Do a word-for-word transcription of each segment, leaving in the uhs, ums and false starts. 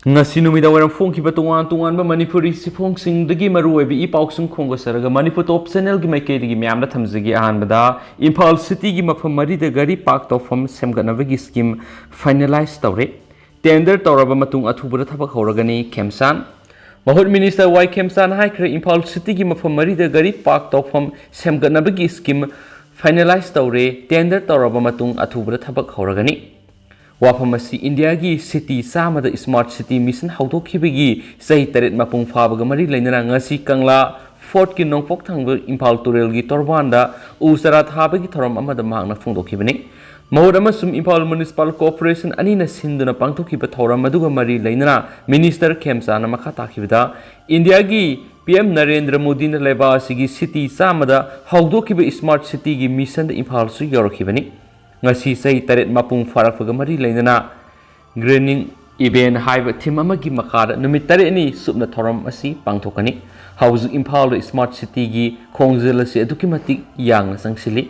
ꯉꯁꯤ ꯅꯨꯃꯤꯗꯥꯡ ꯋꯥꯏꯔꯝ ꯐꯣꯡꯈꯤꯕ ꯇꯣꯉꯥꯟ ꯇꯣꯉꯥꯟꯕ ꯃꯅꯤꯄꯨꯔꯤ ꯆꯦꯐꯣꯡꯁꯤꯡꯗꯒꯤ ꯃꯔꯨꯑꯣꯏꯕ ꯏ ꯄꯥꯎꯁꯤꯡ ꯈꯣꯝꯒꯠꯆꯔꯒ ꯃꯅꯤꯄꯨꯔ ꯇꯣꯞ ꯆꯦꯅꯦꯜꯒꯤ ꯃꯥꯏꯀꯩꯗꯒꯤ ꯃꯌꯥꯝꯗ ꯊꯝꯖꯒꯦ꯫ ꯑꯍꯥꯟꯕꯗ, ꯏꯝꯐꯥꯜ ꯁꯤꯇꯤꯒꯤ ꯃꯐꯝ ꯃꯔꯤꯗ ꯒꯥꯔꯤ ꯄꯥꯔꯛ ꯇꯧꯐꯝ ꯁꯦꯝꯒꯠꯅꯕꯒꯤ ꯁ꯭ꯀꯤꯝ ꯐꯥꯏꯅꯦꯂꯥꯏꯖ ꯇꯧꯔꯦ꯫ ꯇꯦꯟꯗꯔ ꯇꯧꯔꯕ ꯃꯇꯨꯡ ꯑꯊꯨꯕꯗ ꯊꯕꯛ ꯍꯧꯔꯒꯅꯤ, ꯈꯦꯝꯆꯥꯟ꯫ ꯃꯍꯨꯠ ꯃꯤꯅꯤꯁꯇꯔ ꯋꯥꯏ ꯈꯦꯝꯆꯥꯟꯅ ꯍꯥꯏꯈ꯭ꯔꯦ, ꯏꯝꯐꯥꯜ ꯁꯤꯇꯤꯒꯤ ꯃꯐꯝ ꯃꯔꯤꯗ ꯒꯥꯔꯤ ꯄꯥꯔꯛ ꯇꯧꯐꯝ ꯁꯦꯝꯒꯠꯅꯕꯒꯤ ꯁ꯭ꯀꯤꯝ ꯐꯥꯏꯅꯦꯂꯥꯏꯖ ꯇꯧꯔꯦ꯫ ꯇꯦꯟꯗꯔ ꯇꯧꯔꯕ ꯃꯇꯨꯡ ꯑꯊꯨꯕꯗ ꯊꯕꯛ ꯍꯧꯔꯒꯅꯤ꯫ ꯋꯥꯐꯝ ꯑꯁꯤ ꯏꯟꯗꯤꯌꯥꯒꯤ ꯁꯤꯇꯤ ꯆꯥꯝꯃꯗ ꯁ꯭ꯃꯥꯔꯠ ꯁꯤꯇꯤ ꯃꯤꯁꯟ ꯍꯧꯗꯣꯛꯈꯤꯕꯒꯤ ꯆꯍꯤ ꯇꯔꯦꯠ ꯃꯄꯨꯡ ꯐꯥꯕꯒ ꯃꯔꯤ ꯂꯩꯅꯅ ꯉꯁꯤ ꯀꯪꯂꯥ ꯐꯣꯔꯠꯀꯤ ꯅꯣꯡꯄꯣꯛ ꯊꯪꯕ ꯏꯝꯐꯥꯜ ꯇꯨꯔꯦꯜꯒꯤ ꯇꯣꯔꯕꯥꯟꯗ ꯎ ꯆꯥꯔꯥ ꯊꯥꯕꯒꯤ ꯊꯧꯔꯝ ꯑꯃꯗ ꯃꯍꯥꯛꯅ ꯐꯣꯡꯗꯣꯛꯈꯤꯕꯅꯤ꯫ ꯃꯍꯨꯠ ꯑꯃꯁꯨꯡ ꯏꯝꯐꯥꯜ ꯃ꯭ꯌꯨꯅꯤꯁꯤꯄꯥꯜ ꯀꯣꯔꯄꯣꯔꯦꯁꯟ ꯑꯅꯤꯅ ꯁꯤꯟꯗꯨꯅ ꯄꯥꯡꯊꯣꯛꯈꯤꯕ ꯊꯧꯔꯝ ꯑꯗꯨꯒ ꯃꯔꯤ ꯂꯩꯅꯅ ꯃꯤꯅꯤꯁꯇꯔ ꯈꯦꯝꯆꯥꯟꯅ ꯃꯈꯥ ꯇꯥꯈꯤꯕꯗ, ꯏꯟꯗꯤꯌꯥꯒꯤ ꯄꯤ ꯑꯦꯝ ꯅꯔꯦꯟꯗ꯭ꯔ ꯃꯣꯗꯤꯅ ꯂꯩꯕꯥꯛ ꯑꯁꯤꯒꯤ ꯁꯤꯇꯤ ꯆꯥꯝꯃꯗ ꯍꯧꯗꯣꯛꯈꯤꯕ ꯁ꯭ꯃꯥꯔꯠ ꯁꯤꯇꯤꯒꯤ ꯃꯤꯁꯟꯗ ꯏꯝꯐꯥꯜꯁꯨ ꯌꯧꯔꯛꯈꯤꯕꯅꯤ꯫ ꯉꯁꯤ ꯆꯍꯤ ꯇꯔꯦꯠ ꯃꯄꯨꯡ ꯐꯥꯔꯛꯄꯒ ꯃꯔꯤ ꯂꯩꯅꯅ ꯒ꯭ꯔꯤꯅꯤꯡ ꯏꯚꯦꯟ ꯍꯥꯏꯕ ꯊꯤꯝ ꯑꯃꯒꯤ ꯃꯈꯥꯗ ꯅꯨꯃꯤꯠ ꯇꯔꯦꯠꯅꯤ ꯆꯨꯞꯅ ꯊꯧꯔꯝ ꯑꯁꯤ ꯄꯥꯡꯊꯣꯛꯀꯅꯤ꯫ ꯍꯧꯖꯤꯛ ꯏꯝꯐꯥꯜꯗ ꯁ꯭ꯃꯥꯔꯠ ꯁꯤꯇꯤꯒꯤ ꯈꯣꯡꯖꯦꯜ ꯑꯁꯤ ꯑꯗꯨꯛꯀꯤ ꯃꯇꯤꯛ ꯌꯥꯡꯅ ꯆꯪꯁꯤꯜꯂꯤ꯫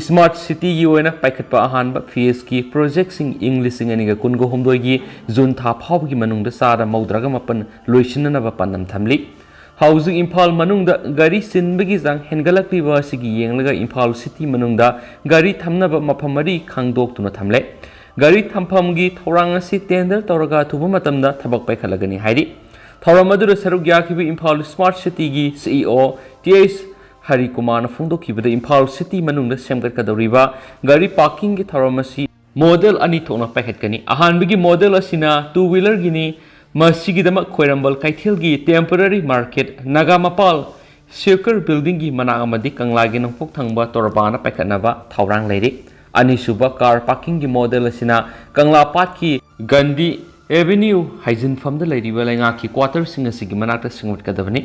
ꯁ꯭ꯃꯥꯔꯠ ꯁꯤꯇꯤꯒꯤ ꯑꯣꯏꯅ ꯄꯥꯏꯈꯠꯄ ꯑꯍꯥꯟꯕ ꯐꯦꯖꯀꯤ ꯄ꯭ꯔꯣꯖꯦꯛꯁꯤꯡ ꯏꯪ ꯂꯤꯁꯤꯡ ꯑꯅꯤꯒ ꯀꯨꯟꯒ ꯍꯨꯝꯗꯣꯏꯒꯤ ꯖꯨꯟ ꯊꯥ ꯐꯥꯎꯕꯒꯤ ꯃꯅꯨꯡꯗ ꯆꯥꯗ ꯃꯧꯗ꯭ꯔꯥꯒ ꯃꯥꯄꯟ ꯂꯣꯏꯁꯤꯟꯅꯅꯕ ꯄꯥꯟꯗꯝ ꯊꯝꯂꯤ꯫ ꯍꯧꯖꯤꯛ ꯏꯝꯐꯥꯜ ꯃꯅꯨꯡꯗ ꯒꯥꯔꯤ ꯆꯤꯟꯕꯒꯤ ꯆꯥꯡ ꯍꯦꯟꯒꯠꯂꯛꯂꯤꯕ ꯑꯁꯤꯒꯤ ꯌꯦꯡꯂꯒ ꯏꯝꯐꯥꯜ ꯁꯤꯇꯤ ꯃꯅꯨꯡꯗ ꯒꯥꯔꯤ ꯊꯝꯅꯕ ꯃꯐꯝ ꯃꯔꯤ ꯈꯪꯗꯣꯛꯇꯨꯅ ꯊꯝꯂꯦ꯫ ꯒꯥꯔꯤ ꯊꯝꯐꯝꯒꯤ ꯊꯧꯔꯥꯡ ꯑꯁꯤ ꯇꯦꯟꯗꯔ ꯇꯧꯔꯒ ꯑꯊꯨꯕ ꯃꯇꯝꯗ ꯊꯕꯛ ꯄꯥꯏꯈꯠꯂꯒꯅꯤ ꯍꯥꯏꯔꯤ꯫ ꯊꯧꯔꯝ ꯑꯗꯨꯗ ꯁꯔꯨꯛ ꯌꯥꯈꯤꯕ Imphal smart ꯁꯤꯇꯤꯒꯤ C E O T H ꯍꯔꯤꯀꯨꯃꯥꯔꯅ ꯐꯣꯡꯗꯣꯛꯈꯤꯕꯗ, ꯏꯝꯐꯥꯜ ꯁꯤꯇꯤ ꯃꯅꯨꯡꯗ ꯁꯦꯝꯒꯠꯀꯗꯧꯔꯤꯕ ꯒꯥꯔꯤ ꯄꯥꯔꯀꯤꯡꯒꯤ ꯊꯧꯔꯝ ꯑꯁꯤ ꯃꯣꯗꯦꯜ ꯑꯅꯤ ꯊꯣꯛꯅ ꯄꯥꯏꯈꯠꯀꯅꯤ꯫ ꯑꯍꯥꯟꯕꯒꯤ ꯃꯣꯗꯦꯜ ꯑꯁꯤꯅ ꯇꯨ ꯋꯤꯂꯔꯒꯤꯅꯤ꯫ ꯃꯁꯤꯒꯤꯗꯃꯛ ꯈ꯭ꯋꯥꯏꯔꯝꯕꯟ ꯀꯩꯊꯦꯜꯒꯤ ꯇꯦꯝꯄꯣꯔꯔꯤ ꯃꯥꯔꯀꯦꯠ, ꯅꯥꯒꯥꯃꯄꯥꯜ ꯁꯤꯜꯀꯔ ꯕꯤꯜꯗꯤꯡꯒꯤ ꯃꯅꯥꯛ ꯑꯃꯗꯤ ꯀꯪꯂꯥꯒꯤ ꯅꯣꯡꯄꯣꯛ ꯊꯪꯕ ꯇꯣꯔꯕꯥꯟꯗ ꯄꯥꯏꯈꯠꯅꯕ ꯊꯧꯔꯥꯡ ꯂꯩꯔꯤ꯫ ꯑꯅꯤꯁꯨꯕ ꯀꯥꯔ ꯄꯥꯔꯀꯤꯡꯒꯤ ꯃꯣꯗꯦꯜ ꯑꯁꯤꯅ ꯀꯪꯂꯥ ꯄꯥꯠꯀꯤ ꯒꯥꯟꯙꯤ ꯑꯦꯚꯦꯅ꯭ꯌꯨ ꯍꯥꯏꯖꯤꯟꯐꯝꯗ ꯂꯩꯔꯤꯕ ꯂꯩꯉꯥꯛꯀꯤ ꯀ꯭ꯋꯥꯇꯔꯁꯤꯡ ꯑꯁꯤꯒꯤ ꯃꯅꯥꯛꯇ ꯁꯦꯝꯒꯠꯀꯗꯕꯅꯤ꯫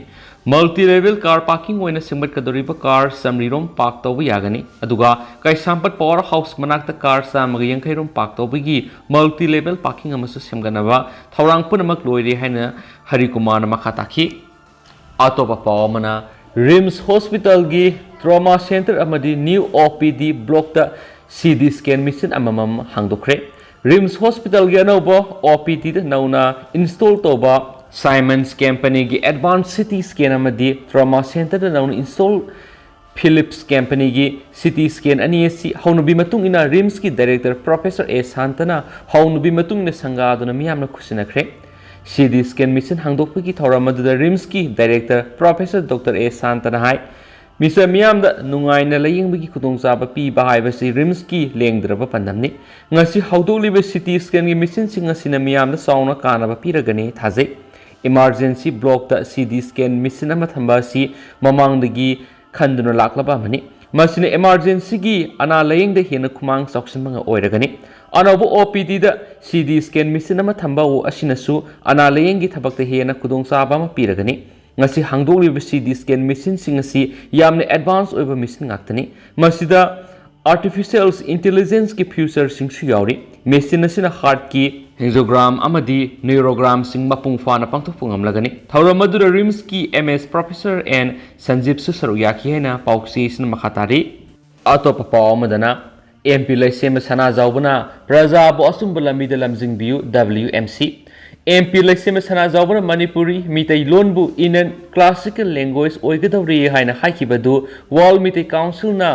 ꯃꯜꯇꯤ ꯂꯦꯚꯦꯜ ꯀꯥꯔ ꯄꯥꯔꯀꯤꯡ ꯑꯣꯏꯅ ꯁꯦꯝꯒꯠꯀꯗꯧꯔꯤꯕ ꯀꯥꯔ ꯆꯥꯃꯔꯤꯔꯣꯝ ꯄꯥꯔꯛ ꯇꯧꯕ ꯌꯥꯒꯅꯤ꯫ ꯑꯗꯨꯒ ꯀꯩꯁꯥꯝꯄꯥꯠ ꯄꯥꯋꯔ ꯍꯥꯎꯁ ꯃꯅꯥꯛꯇ ꯀꯥꯔ ꯆꯥꯝꯃꯒ ꯌꯥꯡꯈꯩꯔꯣꯝ ꯄꯥꯔꯛ ꯇꯧꯕꯒꯤ ꯃꯜꯇꯤ ꯂꯦꯚꯦꯜ ꯄꯥꯔꯀꯤꯡ ꯑꯃꯁꯨ ꯁꯦꯝꯒꯠꯅꯕ ꯊꯧꯔꯥꯡ ꯄꯨꯝꯅꯃꯛ ꯂꯣꯏꯔꯦ ꯍꯥꯏꯅ ꯍꯔꯤꯀꯨꯃꯥꯔꯅ ꯃꯈꯥ ꯇꯥꯈꯤ꯫ ꯑꯇꯣꯞꯄ ꯄꯥꯎ ꯑꯃꯅ, ꯔꯤꯝꯁ ꯍꯣꯁꯄꯤꯇꯥꯜꯒꯤ ꯇ꯭ꯔꯣꯃꯥ ꯁꯦꯟꯇꯔ ꯑꯃꯗꯤ ꯅ꯭ꯌꯨ ꯑꯣ ꯄꯤ ꯗꯤ ꯕ꯭ꯂꯣꯛꯇ ꯁꯤ ꯇꯤ ꯁ꯭ꯀꯦꯟ ꯃꯦꯁꯤꯟ ꯑꯃꯃꯝ ꯍꯥꯡꯗꯣꯛꯈ꯭ꯔꯦ꯫ ꯔꯤꯝꯁ ꯍꯣꯁꯄꯤꯇꯥꯜꯒꯤ ꯑꯅꯧꯕ ꯑꯣ ꯄꯤ ꯗꯤꯗ ꯅꯧꯅ ꯏꯟꯁꯇꯣꯜ ꯇꯧꯕ ꯁꯥꯏꯃꯟꯁ ꯀꯝꯄꯅꯤꯒꯤ ꯑꯦꯗꯚꯥꯟꯁ ꯁꯤ ꯇꯤ ꯁ꯭ꯀꯦꯟ ꯑꯃꯗꯤ ꯇ꯭ꯔꯣꯃꯥ ꯁꯦꯟꯇꯔꯗ ꯅꯧꯅ ꯏꯟꯁꯇꯣꯜ ꯐꯤꯂꯤꯞꯁ ꯀꯝꯄꯅꯤꯒꯤ ꯁꯤ ꯇꯤ ꯁ꯭ꯀꯦꯟ ꯑꯅꯤ ꯑꯁꯤ ꯍꯧꯅꯕꯤ ꯃꯇꯨꯡ ꯏꯟꯅ ꯔꯤꯝꯁꯀꯤ ꯗꯥꯏꯔꯦꯛꯇꯔ ꯄ꯭ꯔꯣꯐꯦꯁꯔ ꯑꯦ ꯁꯥꯟꯇꯅ ꯍꯧꯅꯕꯤ ꯃꯇꯨꯡ ꯏꯟꯅ ꯁꯪꯒꯥꯗꯨꯅ ꯃꯤꯌꯥꯝꯅ ꯈꯨꯠꯁꯤꯟꯅꯈ꯭ꯔꯦ꯫ ꯁꯤ ꯇꯤ ꯁ꯭ꯀꯦꯟ ꯃꯦꯆꯤꯟ ꯍꯥꯡꯗꯣꯛꯄꯒꯤ ꯊꯧꯔꯝ ꯑꯗꯨꯗ ꯔꯤꯝꯁꯀꯤ ꯗꯥꯏꯔꯦꯛꯇꯔ ꯄ꯭ꯔꯣꯐꯦꯁꯔ ꯗꯣꯛꯇꯔ ꯑꯦ ꯁꯥꯟꯇꯅ ꯍꯥꯏ, ꯃꯤꯁꯛ ꯃꯤꯌꯥꯝꯗ ꯅꯨꯡꯉꯥꯏꯅ ꯂꯥꯌꯦꯡꯕꯒꯤ ꯈꯨꯗꯣꯡꯆꯥꯕ ꯄꯤꯕ ꯍꯥꯏꯕꯁꯤ ꯔꯤꯝꯁꯀꯤ ꯂꯦꯡꯗ꯭ꯔꯕ ꯄꯥꯟꯗꯝꯅꯤ꯫ ꯉꯁꯤ ꯍꯧꯗꯣꯛꯂꯤꯕ ꯁꯤ ꯇꯤ ꯁ꯭ꯀꯦꯟꯒꯤ ꯃꯦꯆꯤꯟꯁꯤꯡ ꯑꯁꯤꯅ ꯃꯤꯌꯥꯝꯗ ꯆꯥꯎꯅ ꯀꯥꯟꯅꯕ ꯄꯤꯔꯒꯅꯤ ꯊꯥꯖꯩ꯫ Emergency ꯕ꯭ꯂꯣꯛꯇ C T scan machine ꯑꯃ ꯊꯝꯕ ꯑꯁꯤ ꯃꯃꯥꯡꯗꯒꯤ ꯈꯟꯗꯨꯅ ꯂꯥꯛꯂꯕ ꯑꯃꯅꯤ꯫ ꯃꯁꯤꯅ ꯏꯃꯥꯔꯖꯦꯟꯁꯤꯒꯤ ꯑꯅꯥ ꯂꯥꯌꯦꯡꯗ ꯍꯦꯟꯅ ꯈꯨꯃꯥꯡ ꯆꯥꯎꯁꯤꯟꯕ ꯑꯣꯏꯔꯒꯅꯤ꯫ ꯑꯅꯧꯕ ꯑꯣ ꯄꯤ ꯗꯤꯗ ꯁꯤ ꯇꯤ ꯁ꯭ꯀꯦꯟ ꯃꯦꯆꯤꯟ ꯑꯃ ꯊꯝꯕ ꯑꯁꯤꯅꯁꯨ ꯑꯅꯥ ꯂꯥꯌꯦꯡꯒꯤ ꯊꯕꯛꯇ ꯍꯦꯟꯅ ꯈꯨꯗꯣꯡꯆꯥꯕ ꯑꯃ ꯄꯤꯔꯒꯅꯤ꯫ ꯉꯁꯤ ꯍꯥꯡꯗꯣꯛꯂꯤꯕ ꯁꯤ ꯇꯤ ꯁ꯭ꯀꯦꯟ ꯃꯦꯆꯤꯟꯁꯤꯡ ꯑꯁꯤ ꯌꯥꯝꯅ ꯑꯦꯗꯚꯥꯟꯁ ꯑꯣꯏꯕ ꯃꯦꯆꯤꯟ ꯉꯥꯛꯇꯅꯤ꯫ ꯃꯁꯤꯗ ꯑꯥꯔꯇꯤꯐꯤꯁꯤꯌꯦꯜ ꯏꯟꯇꯦꯂꯤꯖꯦꯟꯁꯀꯤ ꯐ꯭ꯌꯨꯆꯔꯁꯤꯡꯁꯨ ꯌꯥꯎꯔꯤ꯫ ꯃꯦꯆꯤꯟ ꯑꯁꯤꯅ ꯍꯥꯔꯠꯀꯤ ꯑꯦꯡꯖꯤꯑꯣꯒ꯭ꯔꯥꯝ ꯑꯃꯗꯤ ꯅ꯭ꯌꯨꯔꯣꯒ꯭ꯔꯥꯝꯁꯤꯡ ꯃꯄꯨꯡ ꯐꯥꯅ ꯄꯥꯡꯊꯣꯛꯄ ꯉꯝꯂꯒꯅꯤ꯫ ꯊꯧꯔꯝ ꯑꯗꯨꯗ ꯔꯤꯝꯁꯀꯤ ꯑꯦꯝ ꯑꯦꯁ ꯄ꯭ꯔꯣꯐꯦꯁꯔ ꯑꯦꯟ ꯁꯟꯖꯤꯞꯁꯨ ꯁꯔꯨꯛ ꯌꯥꯈꯤ ꯍꯥꯏꯅ ꯄꯥꯎꯆꯦ ꯑꯁꯤꯅ ꯃꯈꯥ ꯇꯥꯔꯤ꯫ ꯑꯇꯣꯞꯄ ꯄꯥꯎ ꯑꯃꯗꯅ, ꯑꯦꯝ ꯄꯤ ꯂꯩꯁꯦꯝꯕ ꯁꯅꯥꯖꯥꯎꯕꯅ ꯄ꯭ꯔꯖꯥꯕꯨ ꯑꯆꯨꯝꯕ ꯂꯝꯕꯤꯗ ꯂꯝꯖꯤꯡꯕꯤꯌꯨ, W M C. M P ꯂꯩꯁꯦꯝꯕ ꯁꯅꯥꯖꯥꯎꯕꯅ ꯃꯅꯤꯄꯨꯔꯤ ꯃꯤꯇꯩ ꯂꯣꯟꯕꯨ ꯏꯟꯗꯤꯌꯟ ꯀ꯭ꯂꯥꯁꯤꯀꯦꯜ ꯂꯦꯡꯒ꯭ꯋꯦꯖ ꯑꯣꯏꯒꯗꯧꯔꯤ ꯍꯥꯏꯅ ꯍꯥꯏꯈꯤꯕ ꯑꯗꯨ ꯋꯥꯔꯜ ꯃꯤꯇꯩ ꯀꯥꯎꯟꯁꯤꯜꯅ